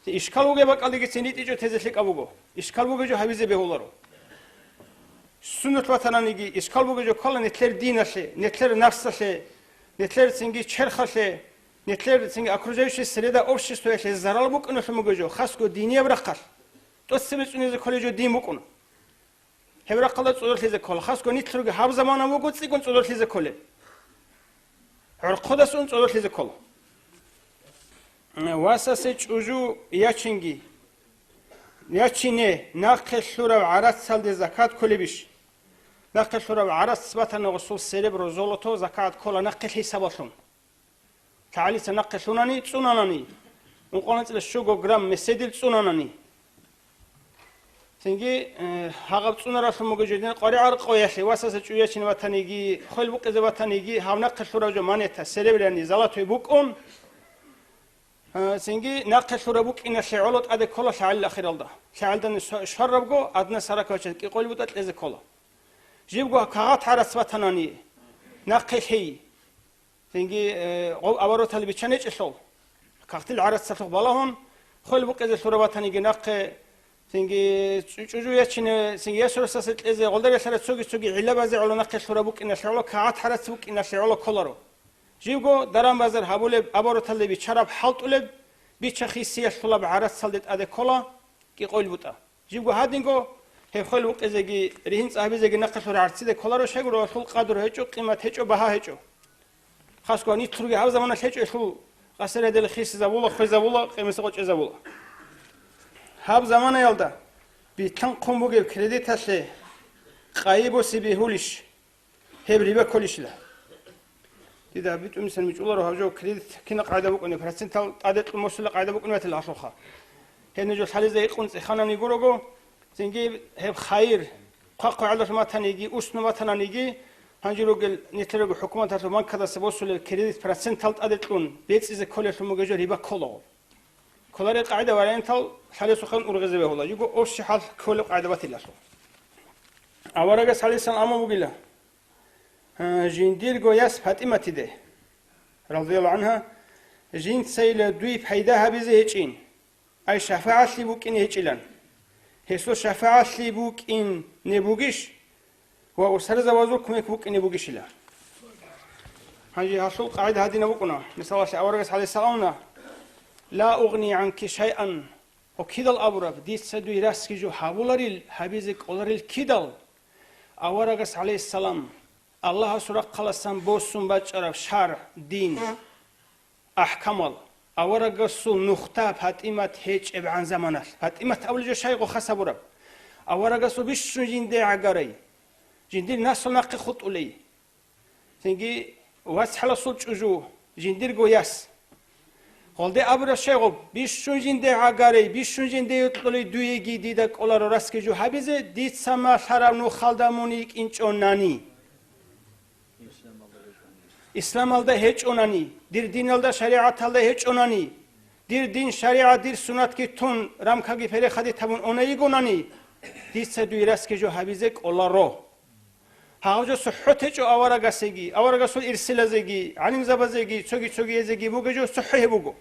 Ишкал бугеб бакӀалдегицин ритӀичӀо тезе лъикӀаб буго. Ишкал бугеб жо гьабизе бегьуларо. Суннат ватананиги, ишкал бугеб жо ккола нилъер диналъе, нилъер нафсалъе, нилъер цинги черхалъе, нилъер цинги окружающей среда, обществоялъе зарал букӀиналъун бугеб жо, хасго динияб рахъалъ. ТӀоцебе цӀунизе кколеб жо дин букӀуна. Гьеб рахъалда цӀодорлъизе ккола. Хасго нилъерги гьаб замана вуго цӀикӀкӀун цӀодорлъизе кколеб. ГӀорхъудас ун цӀодорлъизе ккола. Васасе чӀужу ячинги, ячине нахъе лъурав гӀарацалде закат кколебищ? Нахъе лъурав гӀарац батана гъусул серебро, золото, закат ккола нахъе хӀисабалъун. ЛъагӀалица нахъе лъунани, цӀунанани, ункъоялда щуго грамм меседил цӀунанани. Цинги, э, гьагъаб цӀунаралъун буго жо дин къваригӀел къоялъе, васаса чӀу ячине ватаниги, хвел букъизе ватаниги, гьав нахъе лъурав жо монета, серебряный, золотой букӀун. Э, цинги нахъе лъураб букӀиналъе гӀоло тӀаде ккола лъагӀалил ахиралда. ЛъагӀалдани ш-, шварабго, адна сарака вачан кӀикъоялда тӀезе ккола. Жибго кагъат гӀарац батанани, нахъе лъей. Цинги, э, гъоб обороталде биччан гьечӀелъул, кагътил гӀарацалъухъ балагьун, хвел букъизе лъураб батаниги нахъе, цинги чӀу-, чӀужу ячине, цинги ясурасасе кьезе, гъолда релълъараб цоги-цоги гӀиллабазе гӀоло нахъе лъураб букӀиналъе гӀоло, кагъат гӀарац букӀиналъе гӀоло кколаро. Жибго даран-базар гьабулеб, обороталде биччараб хӀалтӀулеб, бича-хисиялъулаб гӀарацалде тӀаде ккола кӀикъоялда бутӀа. Жибго гьадинго, гьеб хвел букъизеги, ригьин цӀа гьабизеги нахъе лъураб гӀарцидеги кколаро, щайгурелъул къадру гьечӀо, къимат гьечӀо, багьа гьечӀо. Хасго нилъерги гьаб заманалъ гьечӀо, гьелъул къасирадел хисизабула, хвезабула, къиматалда къочӀезабула. Гьаб заманаялда битлъанхъун бугеб кредиталъе къайи босе бегьулищ? Гьеб риба кколищила. Дида битӀун мисал мичӀуларо гьаб жо кредит кина къагӀида букӀуни, процентал тӀаде кьун босула къагӀида букӀуни батила гьалъулха. Гьеб нуж лъализе гьикъун цӀеханани гурого, цинги гьеб хайир, хъвахъ гӀадалъ матаниги, усну матананиги, гьанже ругел нилъерго хӀукуматалъул банкадаса босулел кредит процентал тӀаде кьун бецӀизе кколелъун бугеб жо риба кколаго. Кколарел къагӀида вариантал лъалесухъан ургъизе бегьула, жиго общий хӀал кколеб къагӀида батилалъул. Аварагас гӀалайгьиссалам амру бугила, а, жиндирго яс ПатӀиматиде, радияллагьу гӀангьа, жинцайила дуе пайда гьабизе гьечӀин, ай шафагӀатлъи букӀине гьечӀилан. Гьесул шафагӀатлъи букӀине бугищ? Ва усарзабазул кумек букӀине бугищила. Гьанже гьалъул къагӀида гьадинаб букӀуна. Мисалалъе, аварагас гӀалайгьиссаламна: «Ла угъни гӀанки шайъан», ва кидал абураб: «Дица дуе расги жо гьабуларил, гьабизе кӀоларил кидал?» Аварагас гӀалайгьиссалам Аллагьасул рахъаласан босун бачӀараб шаргӀ, дин, ахӀкамал, аварагасул нухда ПатӀимат гьечӀебгӀан заманалъ. ПатӀимат абулеб жо щайго хас гьабураб? Аварагасул бищун жинде гӀагарай, жиндир наслу нахъе хутӀулей. Цинги вацгӀаласул чӀужу, жиндирго яс. Гъолде абураб щайгъуб: «Бищун жинде гӀагарай, бищун жинде йокьулей дуеги дида кӀоларо расги жо гьабизе, дица малъараб нухалда мун йикӀинчӀонани». Исламалда гьечӀонани, дир диналда, шаригӀаталда гьечӀонани, дир дин, шаригӀат, дир суннатги тун, рамкаги перехадит гьабун уней йигонани, дица дуе расги жо гьабизе кӀоларо. Гьав жо сухӀут гьечӀо аварагасеги, аварагасул ирсилазеги, гӀалимзабазеги, цоги-цогиязеги бугеб жо сухӀу гьеб буго.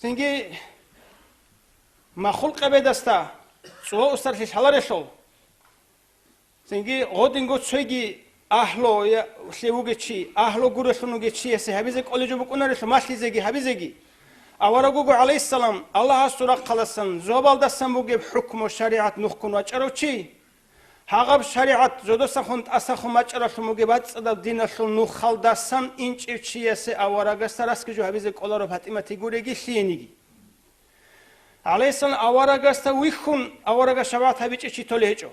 Цинги махлукъ къебедасда цӀула усарлъи лъаларелъул, цинги гъодинго цоги агьлу я-, лъе вугев чи, агьлу гурелъун вугев чиясе гьабизе кӀолеб жо букӀунарелъул малъизеги гьабизеги. Авараг вуго, гӀалайгьиссалам, Аллагьасул рахъаласан, зобалдасан бугеб хӀукму шаригӀат нухкун вачӀарав чи. Гьагъаб шаригӀат зодосахун тӀасахун бачӀаралъун бугеб бацӀцӀадаб диналъул нухалдасан инчӀев чиясе аварагасда расги жо гьабизе кӀоларо ПатӀимати гуреги лъиениги. ГӀалайгьиссалам аварагасда вихьун, аварагас шафагӀат гьабичӀев чи толей гьечӀо.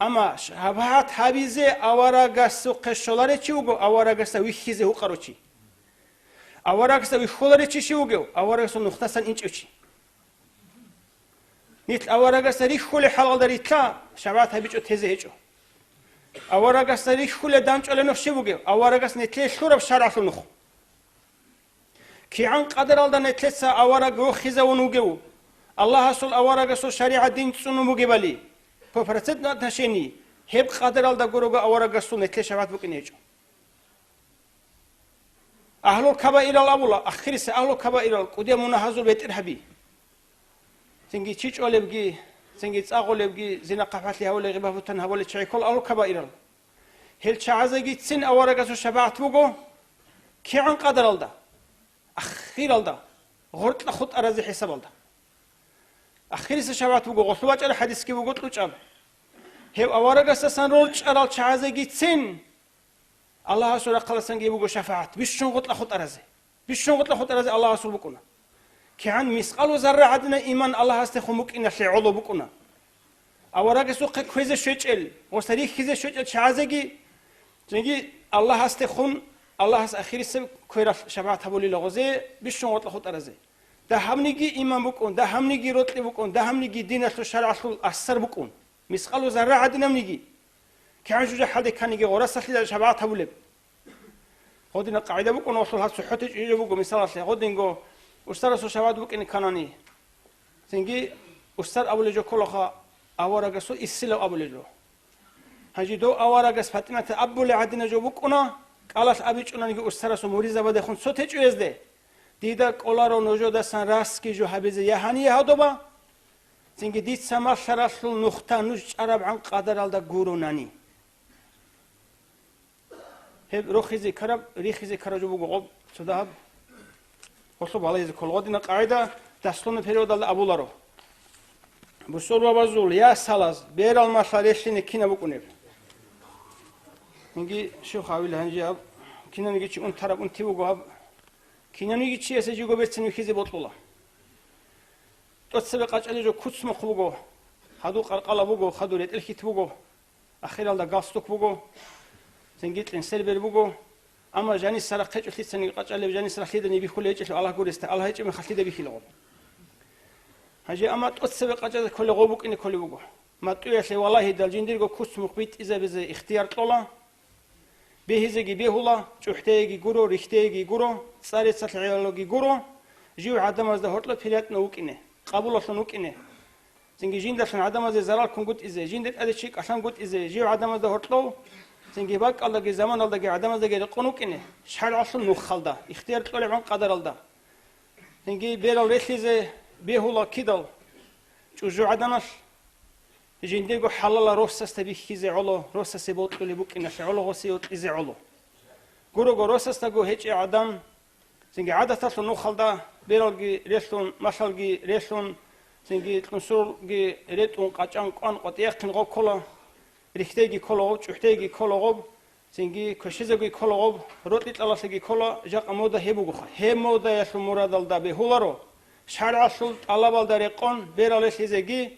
Амма шабагьат гьабизе аварагасухъе щоларев чи вуго, аварагасда вихьизе гьукъарав чи. Аварагасда вихьуларев чи щив вугев? Аварагасул нухдасан инчӀев чи. Нилъ аварагасда рихьулеб хӀалалда рилълъа, шабагьат гьабичӀо тезе гьечӀо. Аварагасда рихьулеб данчӀолеб нух щив вугев? Аварагас нилъее лъураб шаргӀалъул нух. КигӀан къадаралда нилъеца авараг вохизавун вугев? Аллагьасул аварагасул шаригӀат дин цӀунун бугебали, по процентном отношении, гьеб къадаралда гурого аварагасул нилъее шабагьат букӀине гьечӀо. Агьлул кабаирал абула, ахирисеб агьлул кабаирал кӀудияб мунагьазул бетӀер гьаби. Цинги чи чӀолебги, цинги цӀа гъолебги, зина-хъахӀбалъи гьабулел, гъибат-бугьтан гьабулел чагӀи ккола агьлул кабаирал. Гьел чагӀазегицин аварагасул шабагӀат буго кигӀан къадаралда, ахиралда, гъоркьа хутӀаразе хӀисабалда. Ахирисеб шабагӀат буго, гъолъул бачӀараб хӀадисги буго кьучӀаб. Гьев аварагасдасан рорчӀарал чагӀазегицин Аллагьасул рахъалдасанги буго шафагӀат, бищун гъоркьа хутӀаразе. Бищун гъоркьа хутӀаразе Аллагьасул букӀуна. КигӀан мискъалу зарра гӀадинаб иман Аллагьасдехун букӀиналъе гӀоло букӀуна. Аварагасухъе кквезе щвечӀел, гъоса рихьизе щвечӀел чагӀазеги, цинги Аллагьасдехун, Аллагьас ахирисеб квералъ шабагӀат гьабулила гъозе бищун гъоркьа хутӀаразе. Дагьабниги иман букӀун, дагьабниги рокьи букӀун, дагьабниги диналъул шаргӀалъул асар букӀун. Мискъалу зарра гӀадинабниги, кигӀан жужахӀалде кканиги гъорасалъидал шабагӀат гьабулеб. Гъодинаб къагӀида букӀуна, гъолъул гьаб цохӀоте чӀужу буго, мисалалъе, гъодинго устарасул шабагӀат букӀине кканани. Цинги устар абулеб жо кколаха, аварагасул исилав абулеб жо. Гьанже дов аварагас ПатӀиматда абулеб гӀадинаб жо букӀуна, кӀалалъ абичӀонаниги устарасул муридзабадехун цо течӀоязде. Дида кӀоларо нужедасан расги жо гьабизе я гьание гьадоба, цинги дица малъаралъул нухда нуж чӀарабгӀан къадаралда гуронани. Гьеб рохизе ккараб, рихизе ккараб жо буго гъоб цо дагьаб. Гъолъуб гьалазе ккола. Гъодина къагӀида, дословно переводалда абуларо. Бусурбабазул ясалаз берал малъа релълъине кинаб букӀунеб? Инги щух гьавил гьанже аб, кинаниги чи унтараб унти буго аб. Кинаниги чиясе жиго берцин вихьизе бокьула. ТӀоцебе къачӀалеб жо куцмухъ буго, хадур къаркъала буго, хадур ретӀел хьит буго, ахиралда галстук буго, цинги кьенсербер буго. Амма жанис рахъ гьечӀолъицаниги къачӀалеб, жанис рахъ лъиданиги бихьулеб гьечӀелъул Аллагь гуресда, Аллагь гьечӀеб мехалъ лъида бихьила гъоб. Гьанже амма тӀоцебе къачӀазе кколеб гъоб букӀине кколеб буго. МатӀуялъе валагьидал жиндирго куцмухъ битӀизабизе ихтияр кьола. Бегьизеги бегьула, чӀухӀдейги гуро, рихьдейги гуро, цӀар-рецц гӀелалуги гуро, жив гӀадамазда гьоркьоб пиратӀнав вукӀине, къабулалъун вукӀине. Цинги жиндалъун гӀадамазе зарал ккунгутӀизе, жинда тӀаде чи кӀалъангутӀизе, жив гӀадамазда гьоркьов, цинги бакӀалдаги заманалдаги гӀадамаздаги рекъон вукӀине, шаргӀалъул нухалда, ихтияр кьолебгӀан къадаралда. Цинги берал релълъизе бегьула кидал? ЧӀужугӀаданалъ. Жиндирго хӀалалал росасда бихьизе гӀоло, росасе бокьулеб букӀиналъе гӀоло, гъосе йокьизе гӀоло. Гурого росасдаго гьечӀеб гӀадан, цинги гӀадаталъул нухалда бералги релълъун, малъалги релълъун, цинги кьунсурги ретӀун, къачӀан кӀван къватӀияхъин гъоб ккола, рихьдейги ккола гъоб, чӀухӀдейги ккола гъоб, цинги квешизеги ккола гъоб, рокьи-кьалалъеги ккола, жакъа мода гьеб бугоха. Гьеб модаялъул мурадалда бегьуларо, шаргӀалъул тӀалабалда рекъон берал релълъизеги,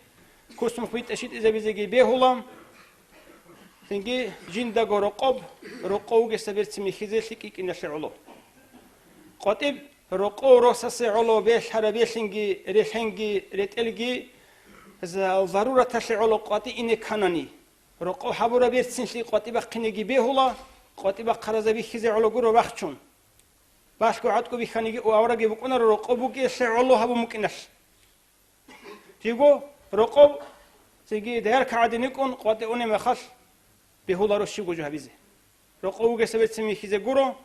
куцмухъ битӀа щитӀизабизеги бегьула, цинги жиндаго рокъоб, рокъов вугесда берцин михьизе лъикӀ-кӀикӀиналъе гӀоло. КъватӀиб рокъов росасе гӀоло белъараб белъинги, релъенги, ретӀелги, за-, зарураталъе гӀоло къватӀи ине кканани, рокъов гьабураб берцинлъи къватӀи бахъинеги бегьула, къватӀи бахъаразда бихьизе гӀоло гуро бахчун. Балъго гӀатӀго бихьаниги авараги букӀунаро рокъов бугеялъе гӀоло гьабун букӀиналъ. Жибго рокъов цинги даяр кагӀадин йикӀун къватӀи унеб мехалъ бегьуларо щибго жо гьабизе. Рокъов вугесда берцин михьизе гуро,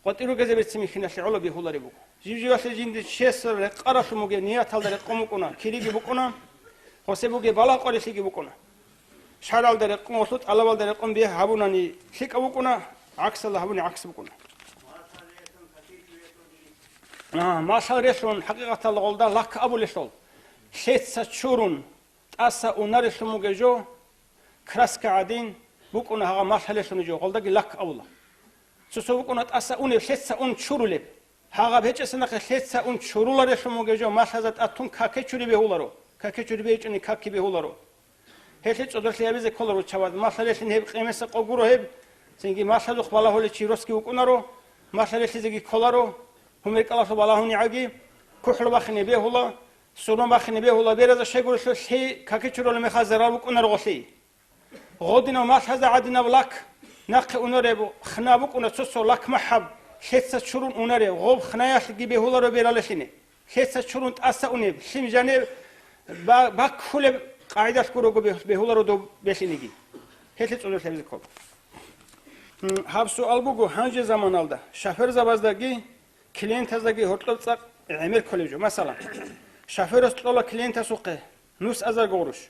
къватӀи ругезда берцин михьиналъе гӀоло бегьулареб буго. Жиб-жибалъе жинде чиясда рекъаралъун бугеб нияталда рекъон букӀуна, кириги букӀуна, гъосе бугеб балагь-къварилъиги букӀуна. ШаргӀалда рекъон, гъолъул тӀалабалда рекъон бегь гьабунани лъикӀаб букӀуна, гӀаксалда гьабуни гӀакс букӀуна. А, малъал релълъун, хӀакъикъаталда гъолда лак абулелъул, лъеца чурун, тӀаса унарелъун бугеб жо, краска гӀадин букӀуна гьагъа малъалелъун жо, гъолдаги лак абула. Цо-цо букӀуна тӀаса унеб, лъеца ун чурулеб. Гьагъаб гьечӀесанахъе лъеца ун чуруларелъун бугеб жо малъазда тӀад тун каке чури бегьуларо, каке чури бегьичӀони каки бегьуларо. Гьелъие цӀодорлъи гьабизе кколаро чаваз. Малъа релълъин гьеб къемеса къо гуро гьеб, цинги малъадухъ балагьулев чи росги вукӀунаро, малъа релълъизеги кколаро, гьумер кӀалалъур балагьунегӀаги, кухӀлу бахине бегьула, сурма бахине бегьула, бераза щайгурелъул лъи какичуралев мехалъ зарал букӀунаро гъолъи. Гъодинав малъазда гӀадинаб лак, нахъе унареб хна букӀуна цо-цо лак махӀаб, лъеца чурун унареб, гъоб хнаялъги бегьуларо бералелъине. Лъеца чурун тӀаса унеб, лъим жаниб ба-, баккулеб къагӀидалъ гурого бегь-, бегьуларо доб белъинеги. Гьелъие цӀодорлъи гьабизе ккола. М, гьаб суал буго, гьанже заманалда шоферзабаздаги клиентаздаги гьоркьоб цӀакъ гӀемер кколеб жо. Масалан, шоферас кьола клиентасухъе нус азарго гъурущ.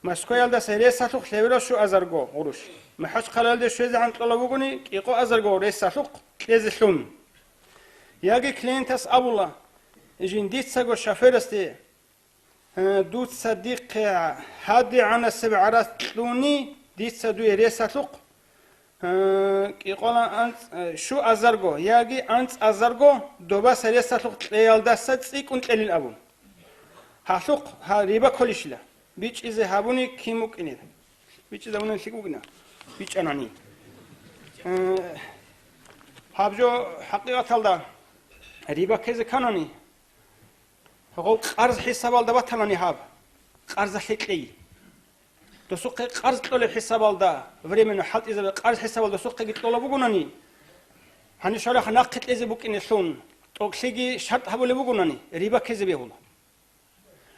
Москваялдаса ресалъухъ лъеберал щуазарго гъурущ. МахӀачхъалаялде щвезегӀан кьола бугони, кӀикъоазарго ресалъухъ кьезе лъун. Яги клиентас абула, жиндицаго шоферасде, э, дуца дихъе гьадигӀанасеб гӀарац кьуни, дица дуе ресалъухъ, э, кӀикъола анцӀ-, э, щуазарго яги анцӀазарго добаса ресалъухъ кьеялдаса цӀикӀкӀун кьелин абун. Гьалъухъ гьа риба кколищила? БичӀчӀизе гьабуни кин букӀинеб? БичӀчӀизабунани лъикӀ букӀина. БичӀчӀанани. Э, гьаб жо хӀакъикъаталда риба ккезе кканани, гъов къарз хӀисабалда батанани гьаб, къарзалъе кьей. Досухъе къарз кьолеб хӀисабалда, временно хӀалтӀизабе къарз хӀисабалда досухъеги кьола бугонани, гьанив щварахъа нахъе кьезе букӀинелъун, тӀокӀлъиги шартӀ гьабулеб бугонани, риба ккезе бегьула.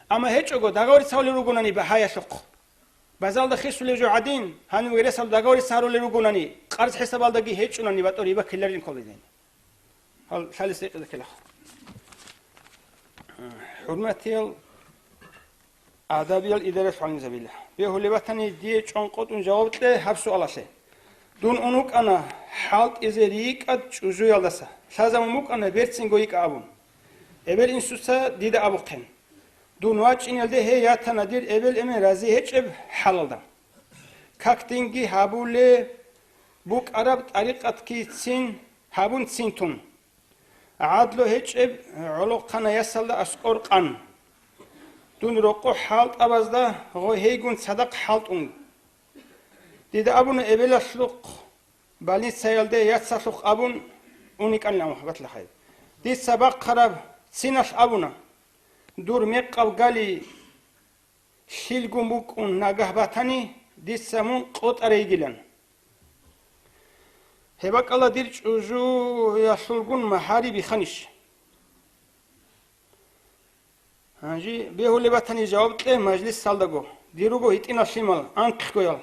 Амма гьечӀого, договориться гьарулел ругонани багьаялъухъ. Базалда хисулев жо гӀадин, гьанивги ресалда договориться гьарулел ругонани, къарз хӀисабалдаги гьечӀунани батӀо риба ккеларин кколидин. Гьал лъалес рекъезеккелаха. ХӀурматиял, адабиял идаралъ гӀалимзабила. Бегьулеб батани, дие чӀванкъотӀун жаваб кье гьаб суалалъе. Дун ун вукӀана хӀалтӀизе рикӀкӀад чӀужуялдаса, лъазабун букӀана берцинго йикӀа абун. Эбел-инсуца дида абухъин. Дун вачӀинелде гьей ятана дир эбел-эмен рази гьечӀеб хӀалалда. Как динги гьабулеб букӀараб тӀарикъатги цин гьабун цин тун. ГӀадлу гьечӀеб гӀолохъанай ясалда аскӀор къан. Дун рокъо хӀалтӀабазда гъой гьейгун цадахъ хӀалтӀун. Дида абуна эбелалъухъ больницаялде яцалъухъ абун уникӀанилан батлахъай. Дица бахъараб циналъ абуна, дур мекъаб гали лъилгун букӀун нагагь батани, дица мун къотӀарай йигилан. Гьеб бакӀалда дир чӀужуялъулгун магьари биханищ? Гьанже бегьулеб батани жаваб кье мажлисалдаго, дир руго гьитӀинал лъимал, анкьгоял.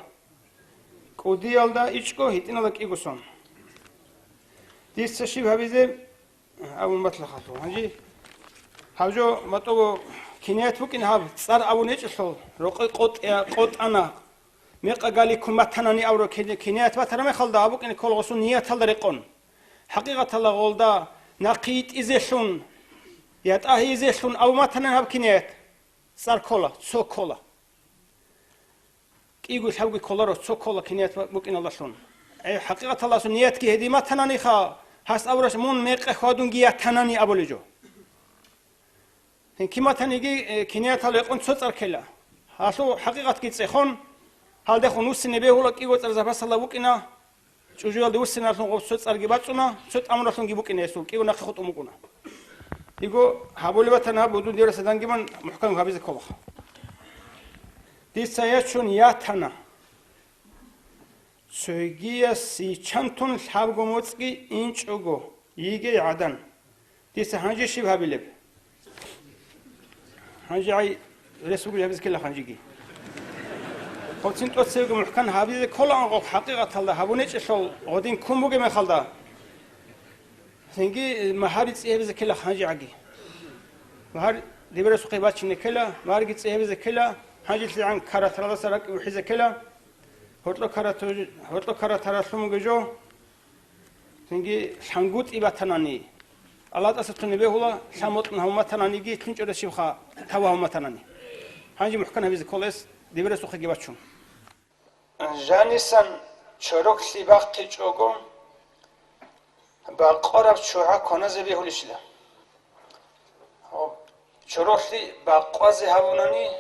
КӀудиялда ичӀго, гьитӀиналда кӀиго сон. Дица щиб гьабизе? Абун батлахъалъур. Гьанже гьаб жо матӀого кинаят букӀин гьаб цӀар абун гьечӀелъул, рокъой къотӀя-, къотӀана, мекъа галиккун батанани абураб кини-, кинаят батараб мехалда, гьаб букӀине ккола гъосул нияталда рекъон. ХӀакъикъаталда гъолда нахъе йитӀизелъун, ятӀа гьейизелъун абун батанани гьаб кинаят, цӀар ккола, цо ккола. КӀиго лъабги кколаро, цо ккола киният букӀиналдалъун. Э, хӀакъикъаталдасун ниятги гьедин батананиха, гьас абураш мун мекъа хьвадунги ятанани абулеб жо. Гьин кин батаниги, э, киниятал рекъон цо цӀар ккела. Гьалъул хӀакъикъатги цӀехон, гьалдехун вуссине бегьула кӀиго цӀар запасалда букӀина. ЧӀужуялде вуссиналъун гъоб цо цӀарги бацӀцӀуна, цо тӀамуралъунги букӀина гьесул, кӀиго нахъе хутӀун букӀуна. Диго гьабулеб батани гьаб, будун дираса дангиман мухӀкам гьабизе кколаха. Дица ячун ятана. Цогияс йиччантун лъабго моцӀги инчӀого, йигей гӀадан. Дица гьанже щиб гьабилеб? Гьанже гӀай рес бугел гьабизе ккела гьанжеги. Гъоцин тӀоцевги мухӀкан гьабизе кколаан гъоб хӀакъикъаталда гьабунечӀелъул гъодин ккун бугеб мехалда. Цинги магьари цӀи гьабизе ккела гьанже гӀаги. Магьар дибирасухъе бачине ккела, магьарги цӀи гьабизе ккела, гьанжелъигӀан каратаралдаса ракӀ бухӀизе ккела, гьоркьо карату-, гьоркьо каратаралъун бугеб жо. Цинги лъангутӀи батанани, Аллагьас тунеб бегьула, лъан бокьун гьавун батананиги, лъунчӀарас щибха таву гьавун батанани. Гьанже мухӀкан гьабизе кколес дибирасухъеги бачун. Жанисан чороклъи бахъичӀого, бакъвараб ччугӀа кваназе бегьулищила? Чороклъи бакъвазе гьабунани,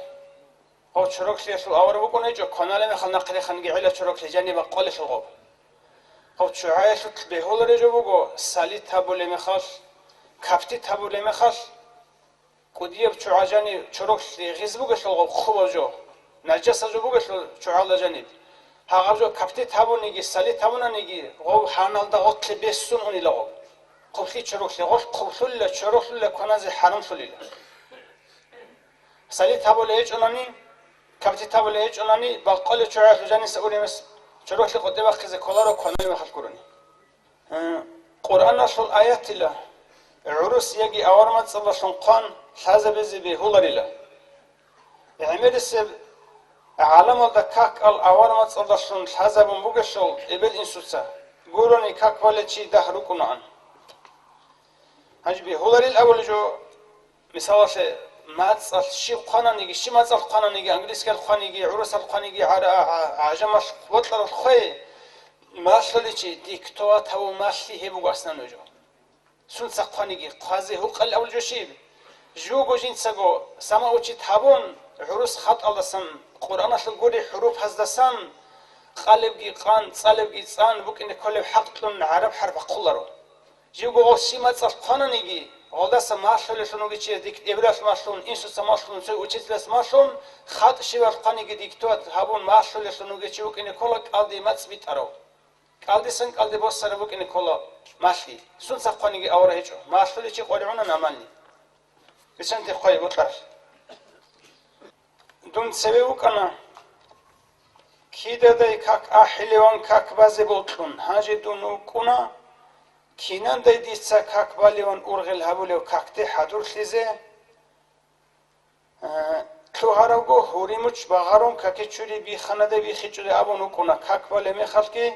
Гъов чороклъиялъул авара букӀун гьечӀо, кваналеб мехалъ нахъреханги гӀела чороклъи жаниб бакъвалелъул гъов. Гъов чугӀаялъулъ бегьулареб жо буго, салит гьабулеб мехалъ, каптит гьабулеб мехалъ, кӀудияб чугӀа жаниб чороклъи гъиз бугелъул гъов хъубаб жо, нажаса жо бугелъул чугӀала жаниб. Гьагъаб жо каптит гьабуниги, салит гьабунаниги, гъов гьаналда гъоркье бессун унила гъов. Хъублъи чороклъи гъоркь хъублъулила, чороклъулила, кваназе хӀарамлъулила. Салит гьабулей гьечӀунани, каптит гьабулей гьечӀунани, бакъвалев чугӀаялъул жаниса ургьимес чороклъи къотӀи бахъизе кколаро кваналев мехалъ гурони. Э, Къуръаналъул аятила гӀурус яги авармацӀалдалъун хъван лъазабизе бегьуларила. ГӀемерисеб гӀаламалда какал авармацӀалдалъун лъазабун бугелъул эбел-инсуца гурони как балев чи дагь рукӀунаан. Гьанже бегьуларил абулеб жо, мисалалъе, мацӀалъ щиб хъвананиги, щиб мацӀалъ хъвананиги, английскиялъ хъваниги, гӀурусалъ хъваниги, гӀара-, гӀа-, гӀажамалъ, бокьаралъ хъвей, малъулев чи диктовать гьавун малъи гьеб буго аслан нуж. Сунца хъваниги, хъвазе гьукъал абулеб жо щиб? Живго жинцаго самоучить гьабун, гӀурус хатӀалдасан, Къуръаналъул гури хӀурупаздасан, къалебги къан, цӀалебги цӀан букӀине кколеб хӀакълъун гӀараб хӀарп бахъуларо. Живго гъов щиб мацӀалъ хъвананиги, гъолдаса малъулелъун вугев чияс дик-, эбелалъ малъун, инсуца малъун, цо учителас малъун, хатӀ щибаб хъваниги диктовать гьабун малъулелъун вугев чи вукӀине ккола кӀалдиб мацӀ битӀарав. КӀалдисан кӀалдиб босараб букӀине ккола малъи. Сунца хъваниги авара гьечӀо. Малъулев чи къваригӀуна наманни. Бицанте хъвай бокьаралъ. Дун цеве вукӀана, кидадай как ахӀилеван как базе бокьун, гьанже дун вукӀуна, кинандай дица как балеван ургъел гьабулев какде хӀадурлъизе, э, лъугьаравго, гьуримуч багъарун каки чури бихханадай биххичӀодай абун вукӀуна, как балеб мехалъги,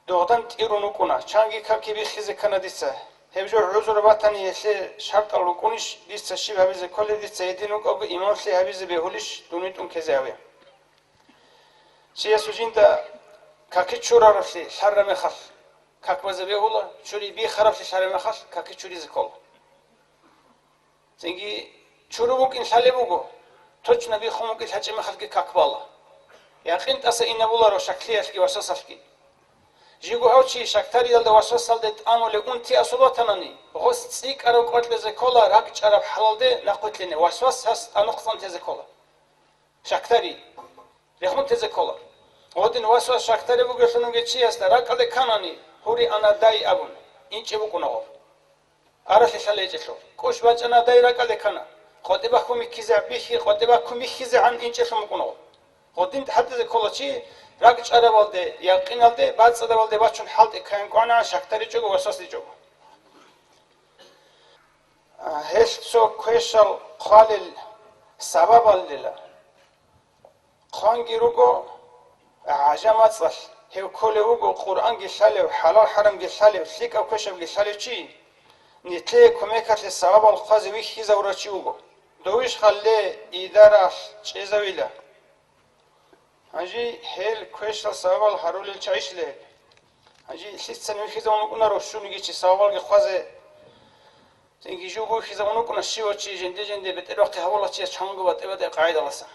догъдан тӀирун вукӀуна, чанги каки биххизе ккана дица. Гьеб жо гӀузру батани, гьелъе шартӀал рукӀунищ, дица щиб гьабизе кколеб, дица гьедин вукӀаго имамлъи гьабизе бегьулищ, дун витӀун ккезе гьаве. Чиясул жинда каки чураравлъи лъараб мехалъ, как базе бегьула, чури биххаравлъи лъараб мехалъ, каки чуризе ккола. Цинги чуру букӀин лъалеб буго, точно биххун букӀин лъачӀеб мехалъги как бала. Якъин тӀаса инабуларо шаклъиялъги васвасалъги. Жиго гьав чи шактариялда васвасалде тӀамулев унти асул ватанани, гъос цӀикӀкӀарав кӀватӀлъизе ккола ракӀчӀараб хӀалалде нахъвилълъине, васвас гьас тӀанухъ цӀантезе ккола. Шактари. Рехун тезе ккола. Гъодин васвас шактари бугелъун вугев чиясда ракӀалде кканани, гьури ана дай абун, инчӀеб букӀуна гъов. Аралъи лъала гьечӀелъул. КӀущ бачӀана дай ракӀалде ккана. КъотӀи бахьун михьизе бихьи, къотӀи бахьун михьизегӀан инчӀелъун букӀуна гъов. Гъодин хӀалтӀизе ккола чи ракӀчӀарабалде, якъиналде, бацӀцӀадабалде бачун хӀалтӀи ккаян кӀванагӀан шактаричӀого, васваслъичӀого. Гьелъ цо квешал хъвалел сабабаллила. Хъванги руго гӀажамацӀалъ, гьев кколев вуго Къуръанги лъалев, хӀалал-хӀарамги лъалев, лъикӀаб квешабги лъалев чи, нилъее кумекалъе сабабал хъвазе вихьизавурав чи вуго. Довищ халле идаралъ чӀезавила. Гьанже гьел квешал сабабал гьарулел чагӀищила гьеб? Гьанже лъицани вихьизавун вукӀунаро щуниги чи сабабалги хъвазе. Цинги жуго вихьизавун вукӀуна щивав чи жинде-жинде бетӀерахъе гьавула чияс чанго батӀи-батӀи къагӀидаласан.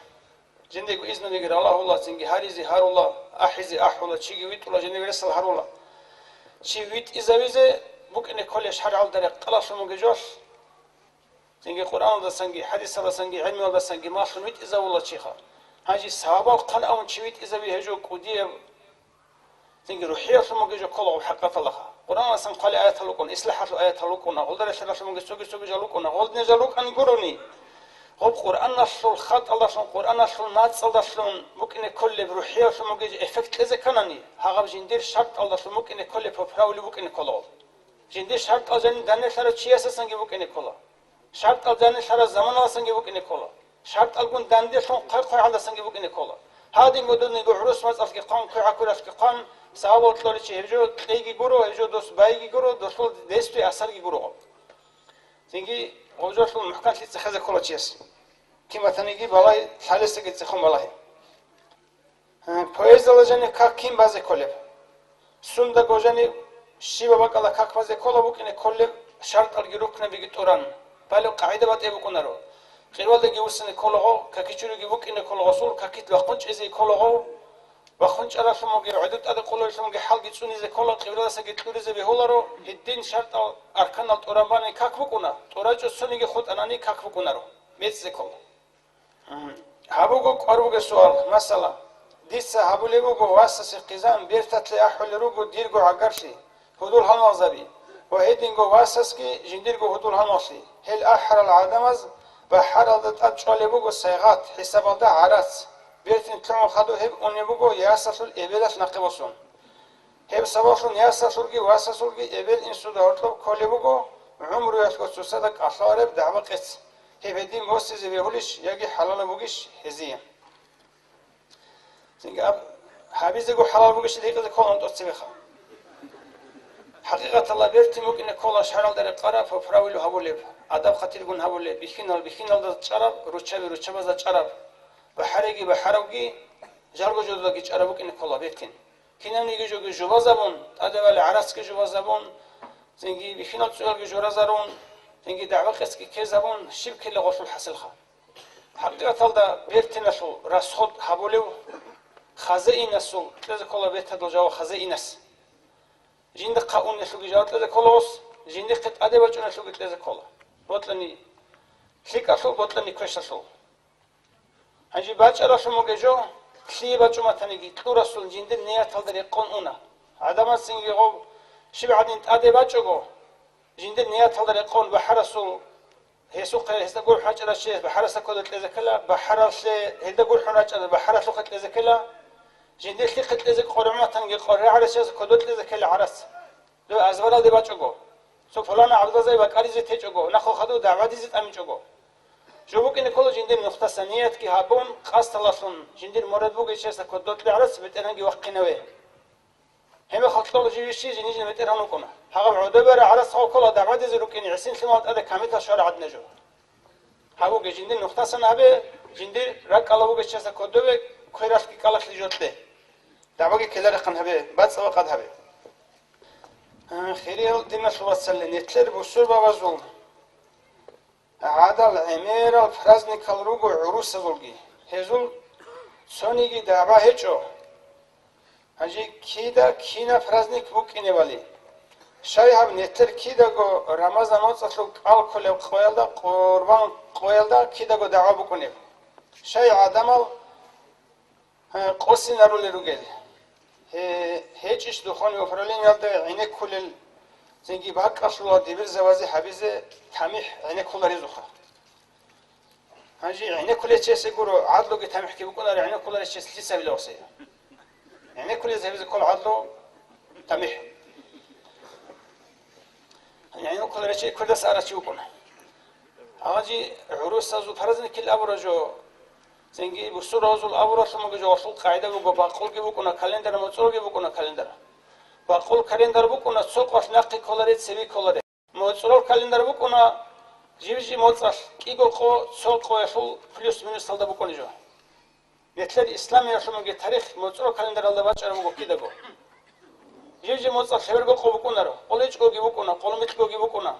Жиндего изнуниги ралагьула, цинги гьаризе гьарула, ахӀизе ахӀула, чиги витӀула, жиндего ресал гьарула. Чи витӀизавизе букӀине кколеб шаргӀалда рекъалалъун бугеб жо. Цинги Къуръаналдасанги, хӀадисалдасанги, гӀелмуялдасанги малъун витӀизавула чиха. Гьанже сабабал хъван абун чи витӀизави гьеб жо кӀудияб. Цинги рухӀиялъун бугеб жо ккола гъоб хӀакъаталаха. Къуръаналдасан хъвалел аятал рукӀуна, ислахӀалъул аятал рукӀуна, гъолда релълъаралъун бугеб цоги-цоги жал рукӀуна, гъолдин жал рукӀани гурони. Гъоб Къуръаналъул хатӀалдалъун, Къуръаналъул мацӀалдалъун букӀине кколеб рухӀиялъун бугеб эффект кьезе кканани, гьагъаб жиндир шартӀалдалъун букӀине кколеб поправили букӀине ккола гъоб. Жиндир шартӀал жаниб данделъарав чиясасанги букӀине ккола. ШартӀал данделъараб заманаласанги букӀине ккола. ШартӀалгун данделъун хъвай-хъвай гьалдасанги букӀине ккола. Гьадинго дун гӀурус мацӀалъги хъван, квегӀаб ккуралъги хъван, сабабал кьолев чи гьеб жо кьейги гуро, гьеб жо дос байги гуро, досул дестуй асарги гуро. Цинги гъоб жолъул мухӀканлъи цӀехезе ккола чияс. Кин батаниги балай, лъалесаги цӀехун балагье. Гье, поэзияла жаниб как кин базе кколеб? Сундаго жаниб щибаб бакӀалда как базе ккола букӀине кколеб шартӀалги рукнабиги тӀуран, балеб къагӀида батӀи букӀунаро. Къивалдаги вуссине кколаго, какичуриги вукӀине кколаго, сул какит вахъун чӀезе кколаго, вахъун чӀаралъумаги, гӀодов тӀаде къолойлъумаги хӀалги цӀунизе ккола, къивладасаги кьуризе бегьуларо, гьедин шартӀал арканал тӀуран бани как букӀуна, тӀурачӀо цониги хутӀанани как букӀунаро, мецӀизе ккола. Гьаб буго кӀвар бугеб суал, масала, дица гьабулеб буго васасе хъизан, берталъе ахӀулел руго дирго гӀагарлъи, гьудул-гьалмагъзаби ва гьединго васасги жиндирго гьудул-гьалмагълъи, гьел ахӀарал гӀадамаз бахӀаралда тӀад чӀвалеб буго сайгъат хӀисабалда гӀарац, бертин лъугӀун хадуб гьеб унеб буго ясалъул эбелалъ нахъе босун. Гьеб сабаблъун ясалъулги васасулги эбел-инсуда гьоркьоб кколеб буго гӀумруялъго цоцазда кӀалъалареб дагӀба-къец, гьеб гьедин босизе бегьулищ яги хӀалалаб бугищ гьезие? Цинги аб-, гьабизего хӀалал бугищ гьикъизе ккола тӀоцебеха. ХӀакъикъаталда бертин букӀине ккола шаргӀалда рекъараб ва правило гьабулеб, адаб-хатиргун гьабулеб, бихьинал бихьиналда чӀараб, руччаби руччабазда чӀараб, бахӀариги бахӀаравги, жалго-жододаги чӀараб букӀине ккола бертин. Кинавниги жоги жубазабун, тӀадевали гӀарацги жубазабун, цинги бихьинал цӀуялги жоразарун, цинги дагӀба-къецги ккезабун, щиб ккела гъолъул хӀасилха? ХӀакъикъаталда бертиналъул расход гьабулев хазаинасул кьезе ккола бертадул жаваб хазаинас. Жинда хъа унелъулги жаваб кьезе ккола гъос, жиндихъе тӀаде бачӀунелъулги кьезе ккола. Бокьани лъикӀалъул, бокьани квешлъалъул. Гьанже бачӀаралъун бугеб жо, лъие бачӀун батаниги, кьурасул жиндир нияталда рекъон уна. ГӀадамаз цинги гъов щиб гьадин тӀаде бачӀого, жиндир нияталда рекъон бахӀарасул, гьесухъе гьесда гурхӀун рачӀарав чияс бахӀарасда кодоб кьезе ккела, бахӀаралъе гьелда гурхӀун рачӀарал бахӀаралъухъе кьезе ккела, жиндир лъихъе кьезе къоргӀун батаниги, къоргӀарав чияс кодоб кьезе ккела гӀарац. Дов азбаралде бачӀого, цо пулана гӀабдалзаби бакӀаризе течӀого, нахъа хадув дагӀбадизе тӀамичӀого. Жо букӀине ккола жиндир нухтаса ниятги гьабун, къасдалъун, жиндир мурад бугев чиясда кодоб кьезе гӀарац, БетӀергьанги вахъинаве. Гьеб мехалъ кьола жив ищи жиндир БетӀергьан вукӀуна. Гьагъаб гӀодобе гӀарац гъов ккола дагӀбадизе рукӀине, гӀисин лъимал тӀаде камидлъа щвараб гӀадин жо. Гьабуге, жиндир нухтасан гьабе, жиндир ракӀалда бугев чиясда кодобе, квералъги кӀалалъги жо кье. ДагӀбаги ккеларехъан гьабе, бацӀцӀадаб къад гьабе. А, хириял диналъул вацал, нилъер бусурбабазул гӀадал гӀемерал праздникал руго гӀурусазулги. Гьезул цониги дагӀба гьечӀо. Гьанже кида кинаб праздник букӀинебали? Щай гьаб нилъер кидаго Рамазан моцӀалъул кӀал кколеб къоялда, къурбан къоялда кидаго дагӀба букӀунеб? Щай гӀадамал, э, къосинарулел ругел? Гье-, гьечӀищ духовный управлениялда гӀенеккулел, цинги бакӀалъула дибирзабазе гьабизе тамихӀ гӀенеккуларезухъа. Гьанже гӀенеккулев чиясе гуро гӀадлуги тамихӀги букӀунаро, гӀенеккуларев чияс лъица билавсе? ГӀенеккулез гьабизе ккола гӀадлу тамихӀ. ГӀенеккуларев чи квердаса арав чи вукӀуна. Гьанже гӀурусазул праздникил абураб жо, цинги бусурбабазул абуралъун буго жо, гъолъул къагӀида буго, бакъулги букӀуна календар, моцӀролги букӀуна календар. Бакъул календар букӀуна цо къоялъ нахъе кколаре, цебе кколаре. МоцӀрол календар букӀуна, жив-жив моцӀалъ кӀиго къо, цо къоялъул плюс-минусалда букӀуна жо. Нилъер исламиялъулги тарих моцӀрол календаралда бачӀараб буго кидаго. Жив-жив моцӀалъ лъеберго къо букӀунаро, къолечӀгоги букӀуна, къолмикьгоги букӀуна.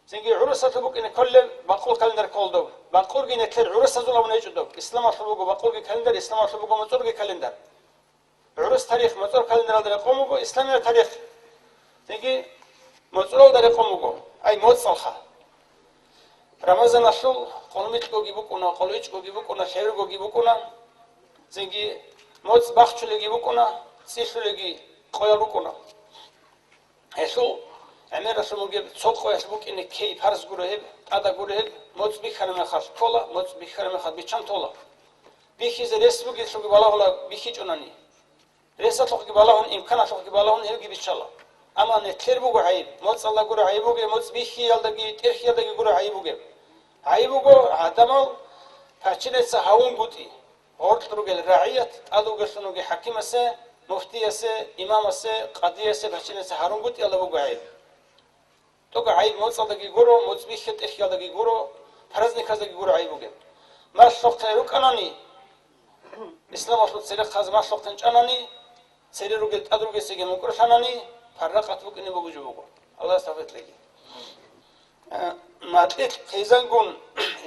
Цинги гӀурусалъул букӀине кколеб бакъул календар ккола доб. Бакъулги нилъер гӀурусазул абуна гьечӀо доб. Исламалъул буго бакъулги календар, исламалъул буго моцӀролги календар. ГӀурус тарих моцӀрол календаралда рекъон буго, исламияб тарих цинги моцӀролда рекъон буго, ай, моцӀалха. Рамазаналъул къолмикьгоги букӀуна, къолечӀгоги букӀуна, лъебергоги букӀуна, цинги моцӀ бахчулеги букӀуна, цӀилъулеги къоял рукӀуна. Гьелъул гӀемералъун бугеб цо къоялъ букӀине ккей парз гуро гьеб, тӀада гуро гьеб, моцӀ бихьараб мехалъ ккола, моцӀ бихьараб мехалъ биччан тола. Бихьизе рес бугелъулги балагьула бихьичӀонани. Ресалъухъги балагьун, имканалъухъги балагьун гьебги биччала. Амма нилъер буго гӀайиб, моцӀалда гуро гӀайиб бугеб, моцӀ бихьиялдаги тӀерхьиялдаги гуро гӀайиб бугеб. ГӀайиб буго гӀадамал паччалица гьавунгутӀи. Гъоркь ругел рагӀият тӀад вугелъун вугев хӀакимасе, муфтиясе, имамасе, къадиясе, паччалица гьарунгутӀиялда буго гӀайиб. ТӀокӀаб гӀайиб моцӀалдаги гуро, моцӀ бихьи тӀехьиялдаги гуро, праздниказдаги гуро гӀайиб бугеб. Малъухъе рукӀанани, исламалъул церехъазе малъухъе чӀанани, цере ругел тӀад ругесеги мукӀурлъанани, парракъат букӀине буго жо буго. Аллагьас тавфикъ кьеги. Э, макьилъ хъизангун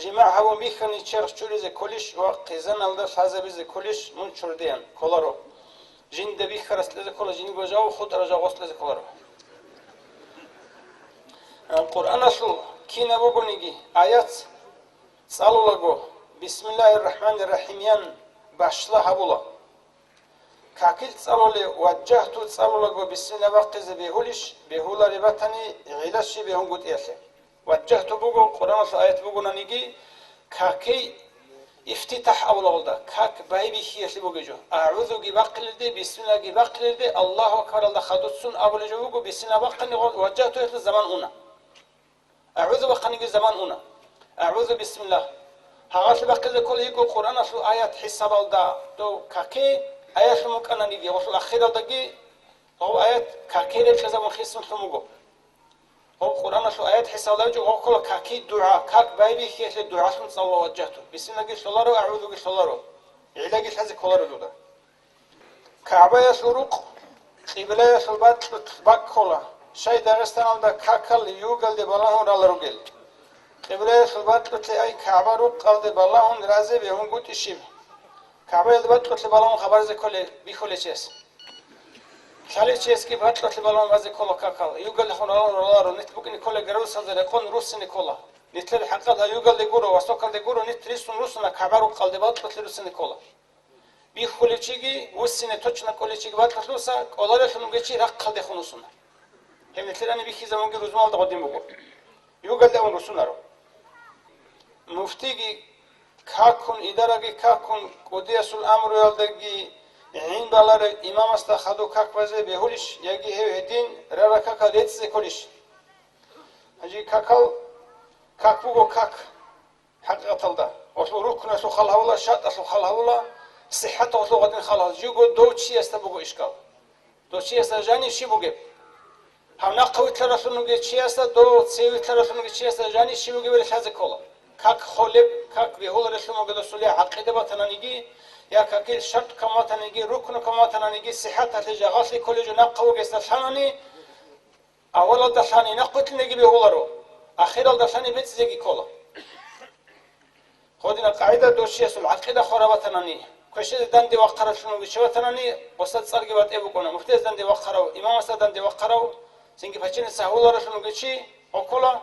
ЖимагӀ гьабун бихьани черх чуризе кколищ ва хъизаналда лъазабизе кколищ мун чурдеян кколаро. Жинда бихьарас кьезе ккола, жиндиго жав хутӀарав жав гъос кьезе кколаро. Къуръаналъул кинаб бугониги аят цӀалулаго, Бисмиллагьир рахӀманир рахӀимиян башла гьабула. Какил цӀалулев, ваджагьту цӀалулаго бисмилла бахъизе бегьулищ, бегьулареб батани, гӀилла щиб бегьунгутӀиялъе. Ваджагьту буго, Къуръаналъул аят бугонаниги, каки ифтитахӀ абулагъулда, как байбихьиялъе бугеб жо. АгӀузуги бахъилелде, бисмиллаги бахъилелде, Аллагьу акбаралда хадуццун абулеб жо буго, бисмилла бахъани гъо-, ваджагьту гьелъул заман уна. АгӀузу бахъаниги заман уна. АгӀузу, бисмилла. Гьагъалъе бахъизе ккола йиго Къуръаналъул аят хӀисабалда, дов каки аялъун букӀананиги, гъолъул ахиралдаги гъов аят каки рекьизабун хисун лъун буго. Гъоб Къуръаналъул аят хӀисабалда гьечӀо, гъов ккола каки дугӀа, как байбихьиялъе дугӀалъун цӀалула ваджагьту. Бисмиллаги лъоларо, агӀузуги лъоларо. ГӀиллаги лъазе кколаро дуда. КагӀбаялъул рукъ къиблаялъул бакьулъ баккола. Щай Дагъистаналда какал югалде балагьун рала ругел? Къиблаялъул бакьулъе ай КагӀба рукъалде балагьун разе бегьунгутӀи щиб? КагӀбаялда бакьулъе балагьун хабаризе кколе бихьулев чияс. Лъалев чиясги бакьулъе балагьун разе ккола какал. Югалдехун ралун раларо, нилъ букӀине ккола градусалда рекъон руссине ккола. Нилъер хӀакъалда югалде гуро, востокалде гуро, нилъ рисун руссуна КагӀба рукъалде бакьулъе руссине ккола. Бихьулев чиги, вуссине точно кӀолев чиги бакьулъуса, кӀоларелъун вугев чи рахъалдехун вуссуна. Гьеб нилъерани бихьизабунги рузмалда гъодин буго. Югалде ун руссунаро. Муфтиги какун, идараги какун, кӀудиясул амруялдаги гӀин баларев имамасда хадув как базе бегьулищ, яги гьев гьедин рара какал рецӀизе кколищ? Гьанже какал как буго как. ХӀакъикъаталда, гъолъул руккуналъул хал гьавула, шартӀалъул хал гьавула, сихӀаталъул гъадин хал гьавула. Живго дов чиясда буго ишкал. Дов чиясда жанив щиб бугеб? Гьав нахъа витлъаралъун вугев чиясда, дов цеве витлъаралъун вугев чиясда жанив щиб бугебали лъазе ккола. Как холеб, как бегьуларелъун буго досуле гӀакъида батананиги, я какил шартӀ камватаниги, рукну камватаниги, сихӀаталъе жагъалъи кколеб жо нахъа вугесда лъанани, Авалалда лъани нахъвилълъинеги бегьуларо, ахиралда лъани бецӀизеги ккола. Гьодина къагӀида дов чиясул гӀакъида хвараб батанани, квешезе данде вахъаралъун виччабатанани, гъосда цӀарги батӀи букӀуна, муфтияс данде вахъарав, имамасда данде вахъарав, цинги паччаница гьавуларалъун вугев чи, гъо ккола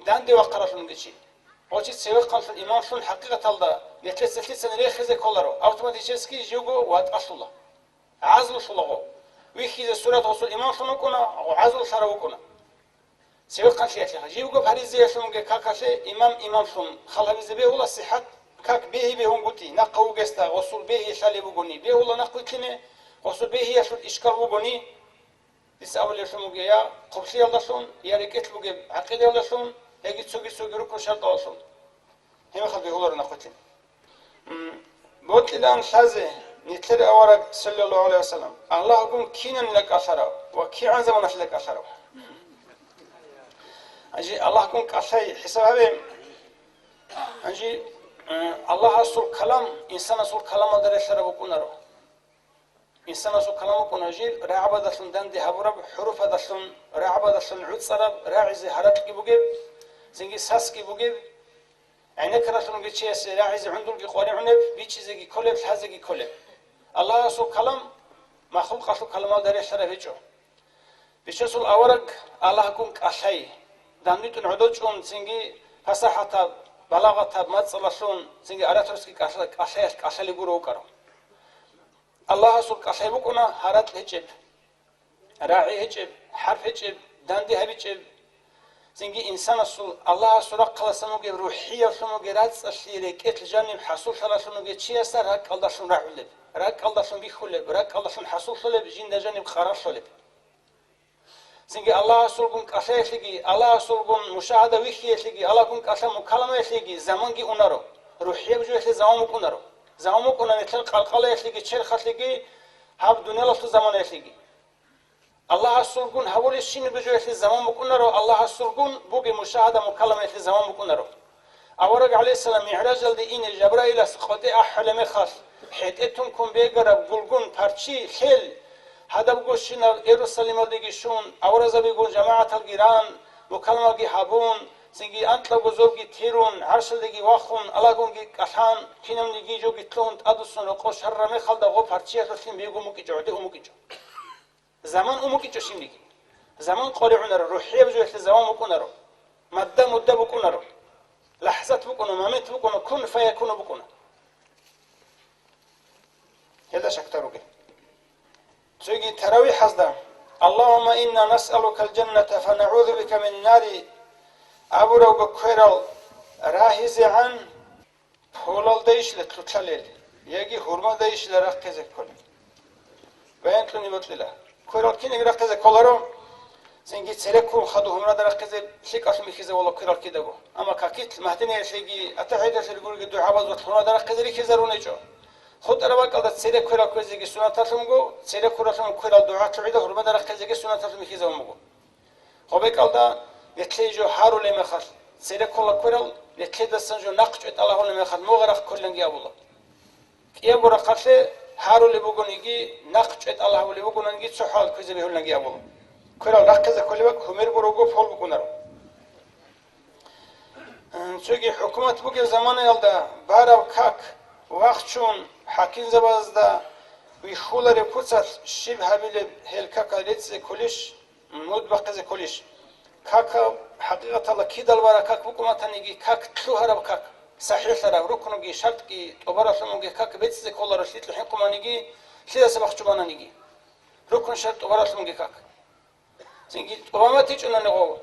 данде вахъаралъун вугев чи. Гъо чи цевехъанлъун имамлъун хӀакъикъаталда нилъеца лъицани рехизе кколаро, автоматически живго ватӀалъула. ГӀазлу лъулаго. Вихьизе сурат гъосул имамлъун вукӀуна, гӀазлу лъарав вукӀуна. Цевехъанлъиялъе, живго паризиялъунги какалъе имам имамлъун хал гьабизе бегьула сихӀат, как бегьи бегьунгутӀи, нахъа вугесда гъосул бегьи лъалеб бугони, бегьула нахъвилълъине, гъосул бегьиялъул ишкал вугони, дица абулеблъун буго, я хъублъиялдалъун, я рекӀелъ бугеб гӀакъидаялдалъун, яги цоги-цоги рукун шартӀалдалъун. Гьеб мехалда бегьуларо нахъвилълъине. М, бокьилаан лъазе, нилъер авараг, саллаллагьу гӀалайгьи вассалам, Аллагьгун кинанила кӀалъарав ва кигӀан заманалъила кӀалъарав? Гьанже Аллагьгун кӀалъай хӀисаб гьабе. Гьанже, м, Аллагьасул калам инсанасул каламалда релълъараб букӀунаро. Инсанасул калам букӀуна жиб рагӀабадалъун данде гьабураб, хӀуруфадалъун, рагӀабадалъун гӀуцӀараб, рагӀизе гьаракьги бугеб, цинги сасги бугеб, гӀенеккаралъунги чиясе рагӀизе гӀундулги къваригӀунеб, бичӀчӀизеги кколеб, лъазеги кколеб. Аллагьасул калам махлукъалъул каламалда релълъараб гьечӀо. Бичасул авараг Аллагьгун кӀалъай, данде тӀун гӀодов чӀун, цинги пасахӀатаб, балагъатаб мацӀалалъун, цинги ораторский кӀалъа-, кӀалъаялъ кӀалъалеб гуро вукӀарав. Аллагьасул кӀалъай букӀуна гьаракь гьечӀеб, рагӀи гьечӀеб, хӀарп гьечӀеб, данде гьабичӀеб. Цинги инсанасул, Аллагьасул рахъаласан вугеб рухӀиялъун вугеб рацӀцӀалъи рекӀелъ жаниб хӀасуллъаралъун вугев чиясда ракӀалдалъун рагӀулеб, ракӀалдалъун бихьулеб, ракӀалдалъун хӀасуллъулеб, жинда жаниб къарарлъулеб. Цинги Аллагьасулгун кӀалъаялъеги, Аллагьасулгун мушагьада вихьиялъеги, Аллагьгун кӀалъа мукалламаялъеги заманги унаро, рухӀияб жоялъе заман букӀунаро. Заман букӀуна нилъер къалкъалаялъеги, черхалъеги, гьаб дуниялалъул заманаялъеги. Аллагьасулгун гьабулеб щибниги жоялъе заман букӀунаро, Аллагьасулгун бугеб мушагьада мукалламаялъе заман букӀунаро. Авараг гӀалайгьиссалам МигӀражалде ине Жабраилас къотӀи ахӀулеб мехалъ, хӀетӀе тункун бегараб гулгун, парччи, лъел, гьадаб гущинал Иерусалималдеги щун, аваразабигун жамагӀаталги ран, мукалмалги гьабун, Цинги анкьабго зобги тирун, гӀаршалдеги вахун, алагунги кӀалъан, кинавниги жоги лъугьун тӀадвуссун рокъов щвараб мехалда гъо парччиялъулъин бегун букӀинчӀо, гӀодов букӀинчӀо. Заман ун букӀинчӀо щибниги. Заман къваригӀунаро, рухӀияб жоялъе заман букӀунаро. Мадда-мудда букӀунаро. ЛахӀзат букӀуна, момент букӀуна, кун фаякуну букӀуна. Гьелда шакда ругел. Цоги таравихӀазда: «Аллагьумма инна насъалукал жанната ва нагӀузу бика мин нари», абуравго кверал рагьизегӀан, полалдайищила лъуталел, яги гьурмадайищила рахъизе кколел. Баян кьуни бокьила. Кверал кинеги рахъизе кколаро, цинги цереккун хадуб гьурмада рахъизе лъикӀалъун бихьизавула кверал кидаго. Амма какил Магьдинаялъеги АтахӀияталъеги гурги дугӀабазул гьурмада рахъизе рихьизарун гьечӀо. ХутӀараб бакӀалда цереккверал кквезеги суннаталъун буго, цереккуралъун ккверал дугӀалъул гӀида гьурмада рахъизеги суннаталъун бихьизавун буго. Гъобекалда, нилъее жо гьарулеб мехалъ, цереккула кверал, нилъедасан жо нахъ чӀве тӀалаб гьабулеб мехалъ, мугъ рахъ кколеланги абула. КӀиябго рахъалъе гьарулеб бугониги, нахъ чӀве тӀалаб гьабулеб бугониги, цо хӀалалъ кквезе бегьулеланги абула. Кверал рахъизе кколеб бакӀ гьумерго руго, пол букӀунаро. Цоги хӀукумат бугеб заманаялда бараб как вахчун, хӀакимзабазда вихьулареб куцалъ щиб гьабилеб, гьел какал рецӀизе кколищ, муд бахъизе кколищ? Какаб хӀакъикъаталда кидал бараб как букӀун батаниги, как лъугьараб как, сахӀихӀараб, рукнуги шартӀги тӀубаралъун бугеб как бецӀизе кколаро, лъикӀлъи хӀинкъун бананиги, лъидаса бахчун бананиги. Рукну шартӀ тӀубаралъун бугеб как. Цинги тӀубан батичӀунани гъов.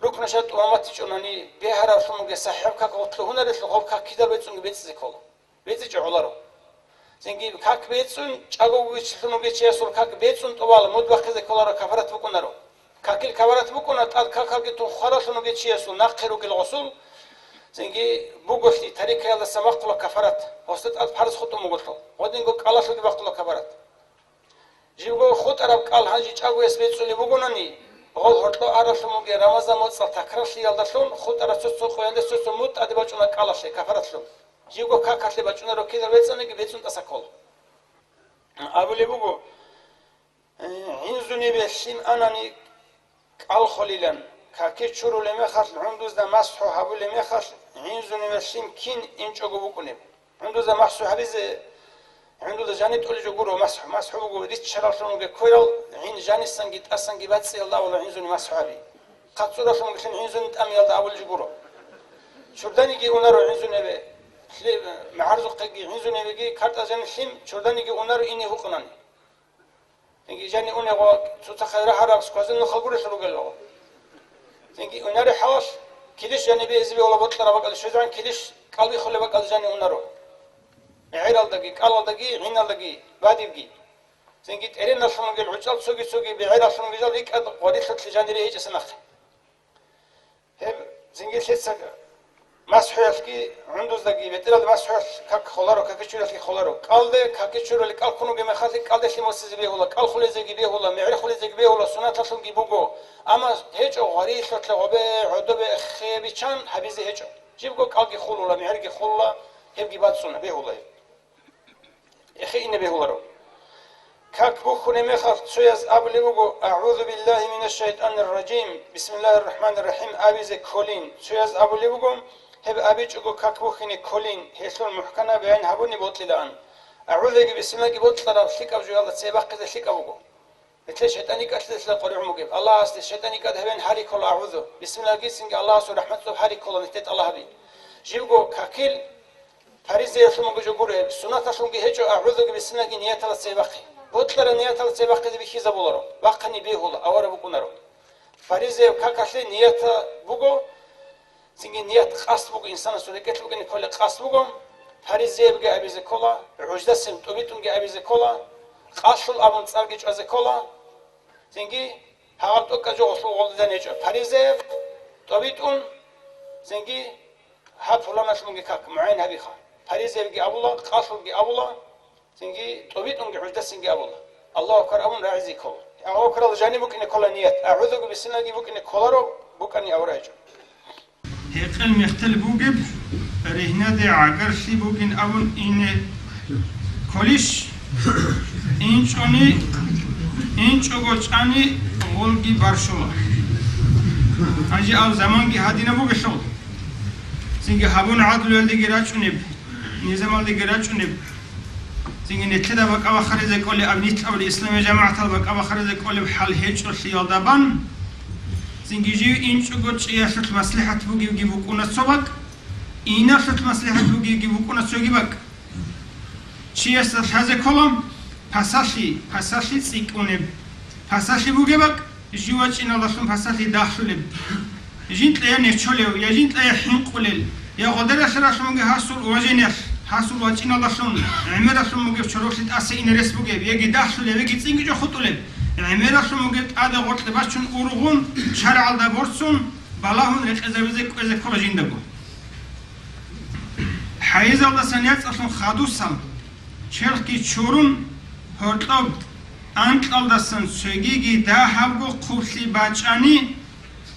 Рукну шартӀ тӀубан батичӀунани, бегьараблъун бугеб сахӀихӀ как гъов лъугьунарелъул, гъоб как кидал бецӀунги бецӀизе ккола. БецӀичӀо гӀоларо. Цинги как бецӀун, чӀаго вугевлъун вугев чиясул как бецӀун тӀубала, муд бахъизе кколаро, кафарат букӀунаро. Какил кафарат букӀуна, тӀад какалги тун хваралъун вугев чиясул нахъе ругел гъосул, цинги буголъи тарикаялдаса бахъула кафарат, гъосда тӀад парз хутӀун буголъул, гъодинго кӀалалъулги бахъула кафарат. Живго хутӀараб кӀал гьанже чӀагояс бецӀулеб бугонани, гъол гьоркьо аралъун бугеб Рамазан моцӀал такрарлъиялдалъун хутӀараб цо-цо къоялде цо-цо муд тӀаде бачӀуна кӀалалъе, кафаратлъун. Живго какалъе бачӀунаро кидал бецӀаниги, бецӀун тӀаса ккола. Абулеб буго, э, гӀинзунибе лъим анани, кӀал холилан, каки чурулеб мехалъ, гӀундузда масхӀу гьабулеб мехалъ, гӀинзуниве лъим кин инчӀого букӀунеб? ГӀундузда масхӀу гьабизе, гӀундузда жаниб тӀолеб жо гуро масхӀу. МасхӀу буго риччараллъун бугеб кверал, гӀин жанисанги тӀасанги бацӀцӀиялда абула гӀинзуни масхӀу гьаби. ХъацӀцӀураллъун бугелъул гӀинзуни тӀамиялда абулеб жо гуро. Чурданиги унаро гӀинзуниве, лъи-, магӀарзухъеги гӀинзунивеги картӀа жаниб лъим, чурданиги унаро ине гьукъунани. Цинги жани унего цоцахъе рагьараб скважина нухал гурелъул ругелъул. Цинги унаре хӀалалъ, килищ жани бегьизебе вала бокьараб бакӀалде щвезегӀан, килищ кӀал биххулеб бакӀалде жани унаро. МегӀералдаги, кӀалалдаги, гӀиналдаги, бадибги. Цинги тӀереналъун ругел гӀучӀал цоги-цоги бегӀералъун ругел рикӀкӀад гъварилъулъе жани регьичӀеса нахъе. Гьеб цинги лъица масхӀуялъги, гӀундуздаги, бетӀералда масхӀуялъ как холаро, какичуралъги холаро. КӀалде какичурали кӀал ккун вугеб мехалъги, кӀалде лъим босизе бегьула, кӀал хулезеги бегьула, мегӀер хулезеги бегьула, суннаталъунги буго. Амма гьечӀо гъварилъулъе гъобе, гӀодобе, эхе бичан гьабизе гьечӀо. Жибго кӀалги хулула, мегӀерги хулула, гьебги бацӀцӀуна, бегьула гьеб. Эхе ине бегьуларо. Как бухьунеб мехалъ цояз абулеб буго: «АгӀузу биллагьи минаш шайтӀанир ражим, бисмиллагьир рахӀманир рахӀим», абизе кколин. Цояз абулеб буго: «Гьеб абичӀого как бухьине кколин, гьелъул мухӀканаб баян гьабуни бокьилаан». АгӀузуги бисмиллаги бокьараб лъикӀаб жоялда цебе бахъизе лъикӀаб буго. Гьелъе шайтӀан йикӀалъизелъа къваригӀун бугеб. Аллагьасде шайтӀан йикӀад гьабен гьари ккола агӀузу. Бисмиллагицинги Аллагьасул рахӀмат цӀоб гьари ккола, нилъеда тӀалаб гьаби. Живго какил паризаялъун буго жо гуро гьеб, суннаталъунги гьечӀо, агӀузуги бисмиллаги нияталда цебе бахъи. Бокьараб нияталда цебе бахъизе бихьизабуларо. Бахъани бегьула, авара букӀунаро. Паризаяб какалъе ният буго, цинги ният къасд буго, инсанасул рекӀелъ букӀине кколеб къасд буго, паризаябги абизе ккола, гӀуждасин тӀубитӀунги абизе ккола, къалъул абун цӀарги чӀвазе ккола, цинги гьагъаб тӀокӀаб жо гъолъул гъолдизан гьечӀо. Паризаяб тӀубитӀун, цинги гьаб пуланалъунги как мугӀен гьабиха. Паризаябги абула, къалъулги абула, цинги тӀубитӀунги гӀуждасинги абула. Аллагьу акбар абун рагӀизе ккола. Аллагьу акбаралда жаниб букӀине ккола ният. АгӀузуги бисмиллаги букӀине кколаро, букӀани авара гьечӀо. Гьекъел мехтел бугеб, ригьнаде гӀагарлъи бугин абун ине кколищ? ИнчӀони, инчӀого чӀани гъолги барщула. Гьанже аб заманги гьадинаб бугелъул, цинги гьабун гӀадлуялдеги рачӀунеб, низамалдеги рачӀунеб, цинги нилъеда бакӀа бахаризе кӀолеб, аб нилъ абулеб исламияб жамагӀатал бакӀа бахаризе кӀолеб хӀал гьечӀолъиялда бан, цинги жив инчӀого чӀиялъулъ маслихӀат бугевги букӀуна цо бакӀ, иналъулъ маслихӀат бугевги букӀуна цоги бакӀ. Чиясда лъазе ккола пасалъи, пасалъи цӀикӀкӀунеб, пасалъи бугеб бакӀ, жив вачӀиналдалъун пасалъи дагьлъулеб. Жинкьа я нечолев, я жинкьа я хӀинкъулел, я гъодаралъаралъун бугеб гьасул уважениялъ, гьасул вачӀиналдалъун, гӀемералъун бугеб чороклъи тӀаса ине рес бугеб, яги дагьлъулеб, яги цӀикӀкӀинчӀо хутӀулеб, гӀемералъун бугеб тӀаде гъоркье бачун ургъун, шаргӀалда борцун, балагьун рекъезабизе кӀвезе ккола жиндаго. ХӀайизалдасан яцӀалъун хадусал, черхги чурун, гьоркьоб анкьалдасан цогиги дагьабго хъублъи бачӀани,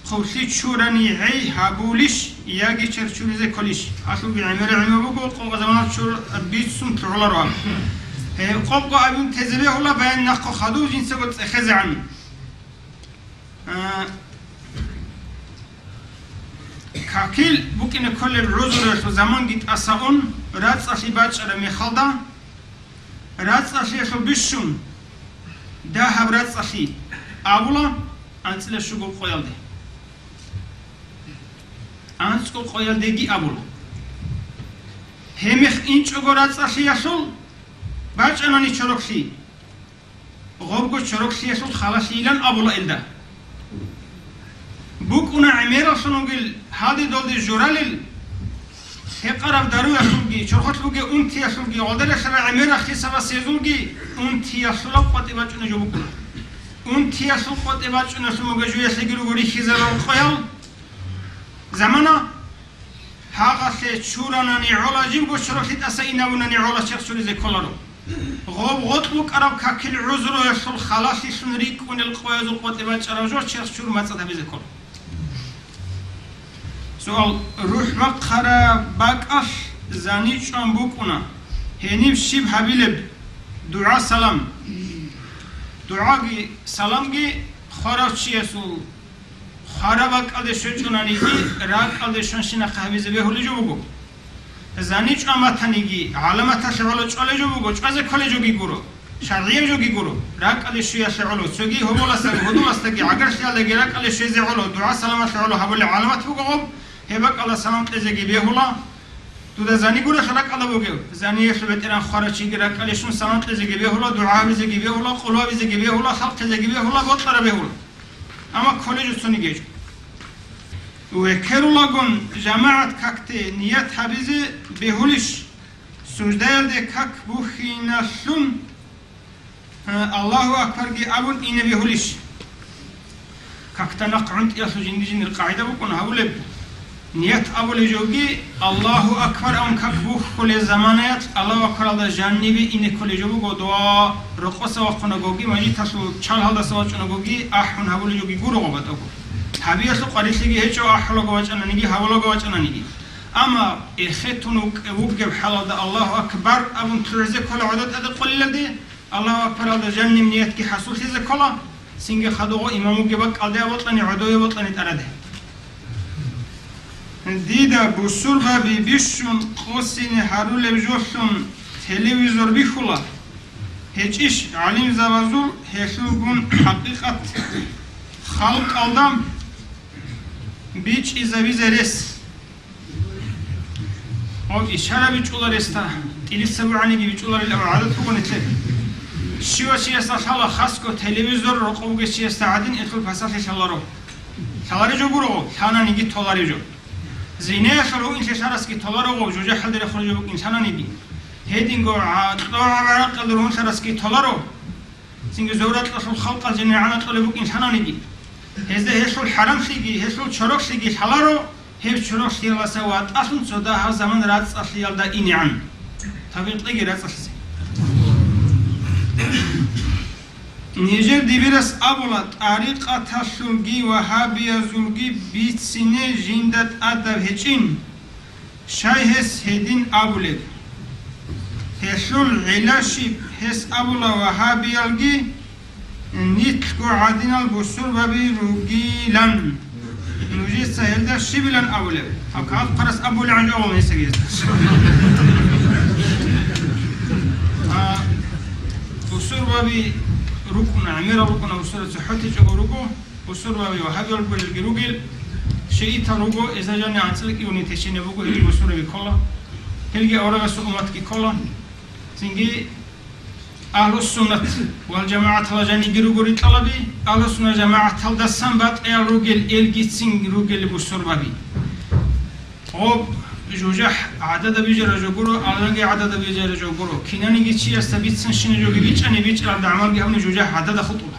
хъублъи чурани гӀей гьабулищ яги черх чуризе кколищ? Гьалъулги гӀемерал гӀемер буго, къо замана чур бицун лъугӀуларо аб. Гьеб къокъго абун тезе бегьула баян нахъо хадув жинцаго цӀехезегӀан. А, какил букӀине кколеб гӀузрулъ заманги тӀаса ун, рацӀцӀалъи бачӀараб мехалда, рацӀцӀалъиялъул бищун, дагьаб рацӀцӀалъи абула анцӀила щуго къоялде. АнцӀго къоялдеги абула. Гьеб мех инчӀого рацӀцӀалъиялъул бачӀанани чороклъи. Гъобго чороклъиялъул халалъийилан абула илда. БукӀуна гӀемераллъун вугел гьалде-долде журалел, гьекъараб даруялъулги, чорхолъ бугеб унтиялъулги, гъодаралъарал гӀемерал хисабас гьезулги унтиялъулаб къватӀибе бачӀунеб жо букӀуна. Унтиялъул къватӀибе бачӀуналъун буго жуялъеги руго рихьизарал къоял. Замана гьагъалъе чуранани гӀола, жибго чороклъи тӀаса инабунани гӀола черх чуризе кколаро. Гъоб гъоркь букӀараб какил гӀузруялъул халалъилъун рикӀкӀунел къоязул къватӀибе бачӀараб жо черх чур мацӀалъ гьабизе ккола. Суал: рухӀ бахъараб бакӀалъ зани чӀван букӀуна, гьениб щиб гьабилеб? ДугӀа-салам. ДугӀаги саламги хварав чиясул хвараб бакӀалде щвечӀонаниги, ракӀалде щванщинахъе гьабизе бегьулеб жо буго. Зани чӀван батаниги, гӀаламаталъе гӀоло чӀолеб жо буго, чӀвазе кколеб жоги гуро, шаргӀияб жоги гуро, ракӀалде щвеялъе гӀоло, цоги гьоболасдаги, гьудуласдаги, гӀагарлъиялдаги ракӀалде щвезе гӀоло, дугӀа-саламалъе гӀоло гьабулеб гӀаламат буго гъоб, гьеб бакӀалда салам кьезеги бегьула. Дуда зани гурелъул ракӀалда бугев, заниялъул бетӀеран хварав чиги ракӀалде щун салам кьезеги бегьула, дугӀа гьабизеги бегьула, къулу гьабизеги бегьула, халкъизеги бегьула, бокьараб бегьула. Амма кколеб жо цониги гьечӀо. Векерулагун жамагӀат какде ният гьабизе бегьулищ? Суждаялде как бухьиналъун, э, Аллагьу акбарги абун ине бегьулищ? Какда нахъ гӀунтӀиялъул жинди-жиндир къагӀида букӀун гьабулеб. Ният абулеб жоги, Аллагьу акбар абун как бухьулеб заманаялъ Аллагьу акбаралда жанибе ине кколеб жо буго, дова рокъоса вахъунагоги, мажгиталъул чалгьалдаса вачӀунагоги, ахӀун гьабулеб жоги гуро гъоб батӀаго. Гьабиялъул къварилъиги гьечӀо, ахӀулаго вачӀананиги, гьабулаго вачӀананиги. Амма эхетун вукӀ-, вугеб хӀалалда Аллагьу акбар абун лъугӀизе ккола гӀодов тӀаде къулилалде, Аллагьу акбаралда жаниб ниятги хӀасуллъизе ккола, цинги хадув имам вугеб бакӀалде абокьани, гӀодове бокьани тӀараде. Дида бусурбаби бищун къосине гьарулеб жолъун телевизор бихьула. ГьечӀищ гӀалимзабазул гьелъулгун хӀакъикъат халкъалда бичӀчӀизабизе рес? Гьаб ишара бичӀчӀула ресда, тӀилиса бугӀаниги бичӀчӀуларел гӀадат буго нилъер. Щивав чиясда лъала хасго телевизор, рокъов вугев чиясда гӀадин, гьелъул пасалъи лъаларо. Лъалареб жо гуро, лъананиги толареб жо. Зинаялъул гьуинлъи лъарасги толаро, жужахӀалде рехулеб жо букӀин лъананиги. Гьединго гӀа-, кьогӀаб гӀаракъалда ругьун лъарасги толаро. Цинги зобракьалъул халкъалъе нигӀана кьолеб букӀин лъананиги, гьезда гьелъул хӀарамлъиги, гьелъул чороклъиги лъаларо, гьеб чороклъиялдаса ватӀалъун цо дагьаб заман рацӀцӀалъиялда инегӀан. Тавфикъ кьеги рацӀцӀалъизе. Нижер дибирас абула, тӀарикъаталъулги вагьабиязулги бицине жинда тӀадаб гьечӀин. Щай гьес гьедин абулеб? Гьелъул гӀилла щиб? Гьес абула, вагьабиялги нилъго гӀадинал бусурбаби ругилан. Нужеца гьелда щибилан абулеб? Гьаб кагъат-хъварас абулегӀан жо гьесие. А, бусурбаби рукӀуна, гӀемерал рукӀуна, бусурбаби цохӀо течӀого руго, бусурбаби вагьабиялги ругел, шиитал руго, эза жани анцӀила кӀиявни течине буго, гьелги бусурбаби ккола, гьелги аварагасул умматги ккола. Цинги Агьлу-суннат вал жамагӀаталда жаниги руго ритӀалаби, агьлу-суннат жамагӀаталдасан батӀиял ругел, элгицин ругел бусурбаби. Гъоб жужахӀ гӀадада бижараб жо гуро, алжанги гӀадада бижараб жо гуро. Кинаниги чиясда бицанщина жоги бичӀани, бичӀчӀаралда гӀамалги гьабуни, жужахӀ гӀадада хутӀула.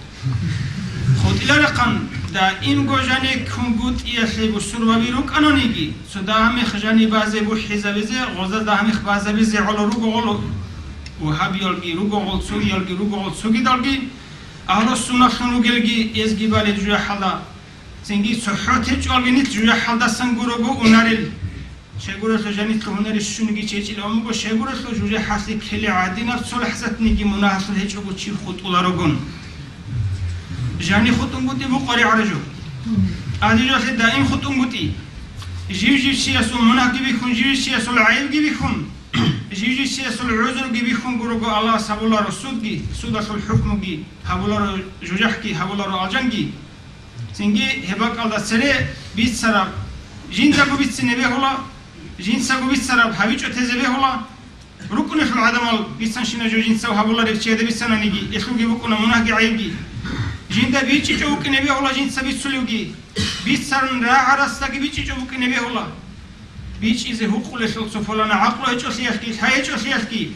ХутӀиларахъан, даимго жаниб кунгутӀиялъе бусурбаби рукӀананиги, цо дагьаб мех жаниб базе бухӀизабизе, гъоза дагьаб мех базабизе гӀоло руго гъоло. Вагьабиялги руго гъол, цогиялги руго гъол, цогидалги, агьлу-сунналъун ругелги эзги балел жужахӀалда, цинги цохӀо течӀоялги нилъ жужахӀалдасан гурого унарел. Щайгурелъул жанитлъул гьунари щуниги чечӀилан буго, щайгурелъул жужахӀалъе ккелеб гӀадинаб цо лахӀзатниги мунагьалъул гьечӀого чи хутӀуларогун. Жани хутӀунгутӀи букъари гӀаражу. ТӀадежалъе даим хутӀунгутӀи. Жив-жив чиясул мунагьги бихьун, жив-жив чиясул гӀайибги бихьун, жив-жив чиясул гӀузруги бихьун гурого Аллагьас гьабуларо судги, судалъул хӀукмуги гьабуларо, жужахӀги гьабуларо алжанги. Цинги гьеб бакӀалда цере бицараб жиндаго бицине бегьула, жинцаго бицараб гьабичӀо тезе бегьула. РукӀунелъул гӀадамал бицанщина жо жинцав гьабуларев чияда бицананиги, элъулги букӀуна мунагьги гӀайибги. Жинда бичӀчӀичӀо букӀине бегьула жинца бицулевги, бицарун рагӀарасдаги бичӀчӀичӀо букӀине бегьула. БичӀчӀизе гьукъулелъул цо пулана гӀакълу гьечӀолъиялъги, лъай гьечӀолъиялъги.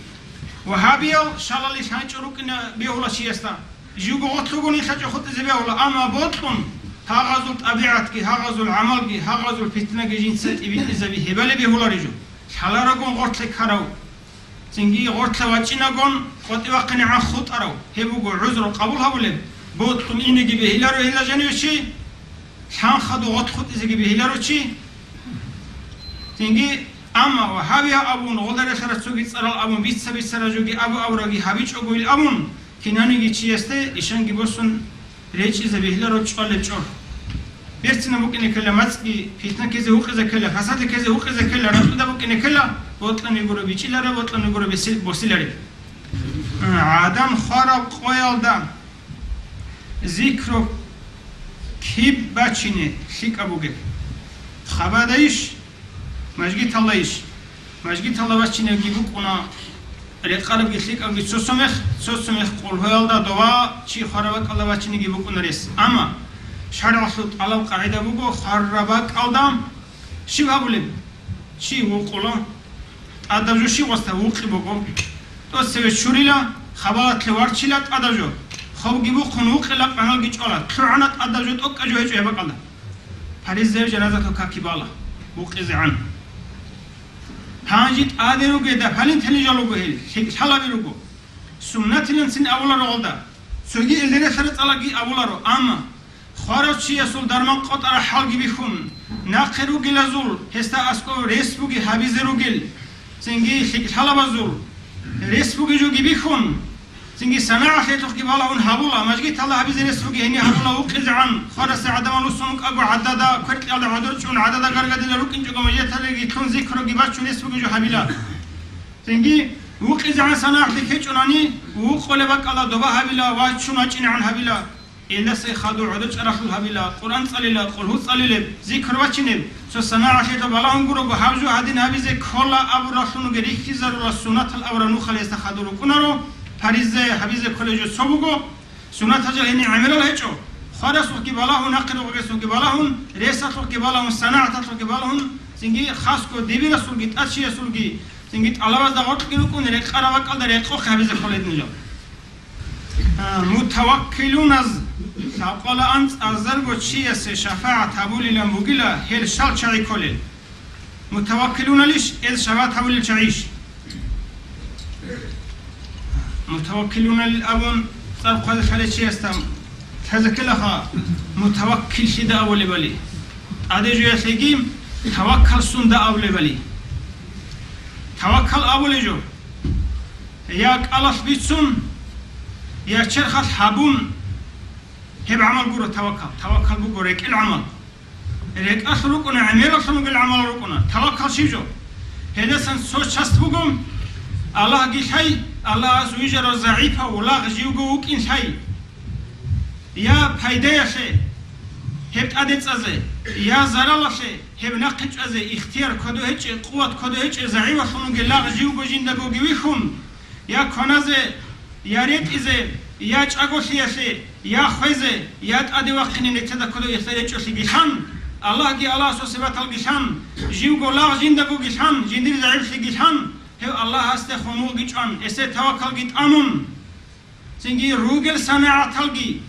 Вагьабиял шалали лъайчӀо рукӀине бегьула чиясда. Живго гъотлъугони лъачӀо хутӀизе бегьула, амма бокьун гьагъазул тӀабигӀатги, гьагъазул гӀамалги, гьагъазул питнаги жинца тӀибитӀизаби гьебали бегьуларижу. Лъаларагун гъорлъе ккарав, цинги гъорлъа вачӀинагун къватӀивахъинегӀан хутӀарав, гьеб буго гӀузру къабул гьабулеб, бокьун инеги бегьиларо гьела жаниве чи, лъан хадуб гъорлъ хутӀизеги бегьиларо чи. Цинги, амма вагьабия абун, гъолда релълъараб цоги цӀарал абун, бица-бицараб жоги абу-абураги гьабичӀого ил абун, кинаниги чиясде ишанги босун речӀчӀизе бегьиларо чӀвалеб чӀор. Берцинаб букӀине ккела мацӀги, питна ккезе гьукъизе ккела, фасад ккезе гьукъизе ккела, ракьуда букӀине ккела, бокьани гуро бичӀчӀилареб, бокьани гуро беси-, босилареб. ГӀадан хвараб къоялда зикру киб бачине лъикӀаб бугеб? Хабадайищ? Мажгиталдайищ? Мажгиталда бачинеги букӀуна рекъарабги лъикӀабги цо-цо мех, цо-цо мех къулгьуялда дова чи хвараб бакӀалда бачинеги букӀуна рес. Амма шаргӀалъул тӀалаб къагӀида буго, хвараб бакӀалда щиб гьабулеб? Чи вукъула, тӀадаб жо щиб гъосда вукъи буго. ТӀоцеве чурила, хабалатлъе варчила тӀадаб жо. Хобги бухъун вукъила, къаналги чӀвала, лъугӀана тӀадаб жо, тӀокӀаб жо гьечӀо гьеб бакӀалда. Паризаяб жаназалъул каки бала, вукъизегӀан. Гьанже тӀаде ругеда палин-талин жал руго гьел, лъикӀлъалаби руго. Суннатиланцин абуларо гъолда, цоги элдерелъара цӀалаги абуларо, амма хварав чиясул дарман къотӀараб хӀалги бихьун, нахъе ругелазул гьесда аскӀов рес буги гьабизе ругел, цинги лъикӀлъалабазул рес буги жоги бихьун, цинги санагӀалъиялъухъги балагьун гьабула, мажгиталда гьабизе рес буги гьенир гьабула, вукъизегӀан, хварасе гӀадамал руссун вукӀаго гӀадада, кверкьялда гӀодор чӀун, гӀадада гаргадила рукӀинчӀого мажгиталдеги лъун зикруги бачун рес буги жо гьабила. Цинги вукъизегӀан санагӀалъи ккечӀунани, вукъулеб бакӀалда доба гьабила ва чун вачӀинегӀан гьабила. Илдасай хадур гӀодор чӀаралъул гьабила, Къуръан цӀалила, къулгьу цӀалилеб, зикр бачинеб, цо санагӀалъиялда балагьун гурого, гьаб жо гьадин гьабизе ккола абуралъунги рихьизарула, суннатал абураб нухалъ гьесда хадур рукӀунаро, париза гьабизе кколеб жо цо буго, суннатал жо гьенир гӀемерал гьечӀо, хварасухъги балагьун, нахъе ругесухъги балагьун, ресалъухъги балагьун, санагӀаталъухъги балагьун, цинги хасго дибирасулги, тӀадчиясулги, цинги тӀалабазда гъоркьги рукӀун, рекъараб бакӀалда рекъохъе гьабизе ккола гьединал жо. А, мутаваккилуназ лъабкъоялда анцӀазарго чиясе шафагӀат гьабулилан бугила гьел щал чагӀи кколел. Мутаваккилуналищ гьез шафагӀат гьабулел чагӀийищ? Мутаваккилуналил абун цӀар хъвазе лъалев чиясда лъазе ккелаха, мутаваккиллъида абулебали. ТӀаде жоялъеги таваккал сунда абулебали. Таваккал абулеб жо. Я кӀалалъ бицун, я черхалъ гьабун, гьеб гӀамал гуро таваккал. Таваккал буго рекӀел гӀамал. РекӀалъул рукӀуна, гӀемералъун ругел гӀамал рукӀуна, таваккал щиб жо? Гьелдасан цо част буго, Аллагьги лъай, Аллагьас вижарав загӀипав улагъ живго вукӀин лъай. Я пайдаялъе гьеб тӀаде цӀазе, я заралалъе гьеб нахъе чӀвазе ихтияр кодо гьечӀеб, къуват кодо гьечӀеб загӀипалъун вугел лагъ живго жиндагоги вихьун, я кваназе, я ретӀизе, я чӀаголъиялъе, я хвезе, я тӀаде вахъине нилъеда кодо ихтияр гьечӀолъиги лъан, Аллагьги Аллагьасул сипаталги лъан, живго лагъ жиндагоги лъан, жиндир загӀиплъиги лъан, гьев Аллагьасде хвалги чӀван, гьесде таваккалги тӀамун, цинги ругел санагӀаталги,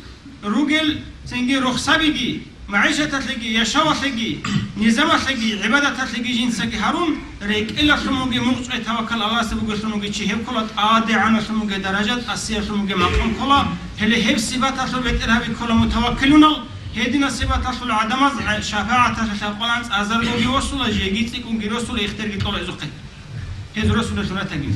ругел цинги рухсабиги, магӀишаталъеги, яшавалъеги, низамалъеги, гӀибадаталъеги жинцаги гьарун, рекӀелалъун бугеб мукъчӀвай таваккал Аллагьасде бугелъун вугев чи гьеб ккола, тӀадегӀаналъун бугеб даража, тӀасиялъун бугеб макъам ккола, гьеле гьеб сипаталъул бетӀергьаби ккола мутаваккилунал, гьединал сипаталъул гӀадамаз гӀа-, шапагӀаталъе лъабкъоялда цӀазаргоги восула, жеги цӀикӀкӀунги росула, ихтиярги кьола гьезухъе. Гьез росулел суратаги.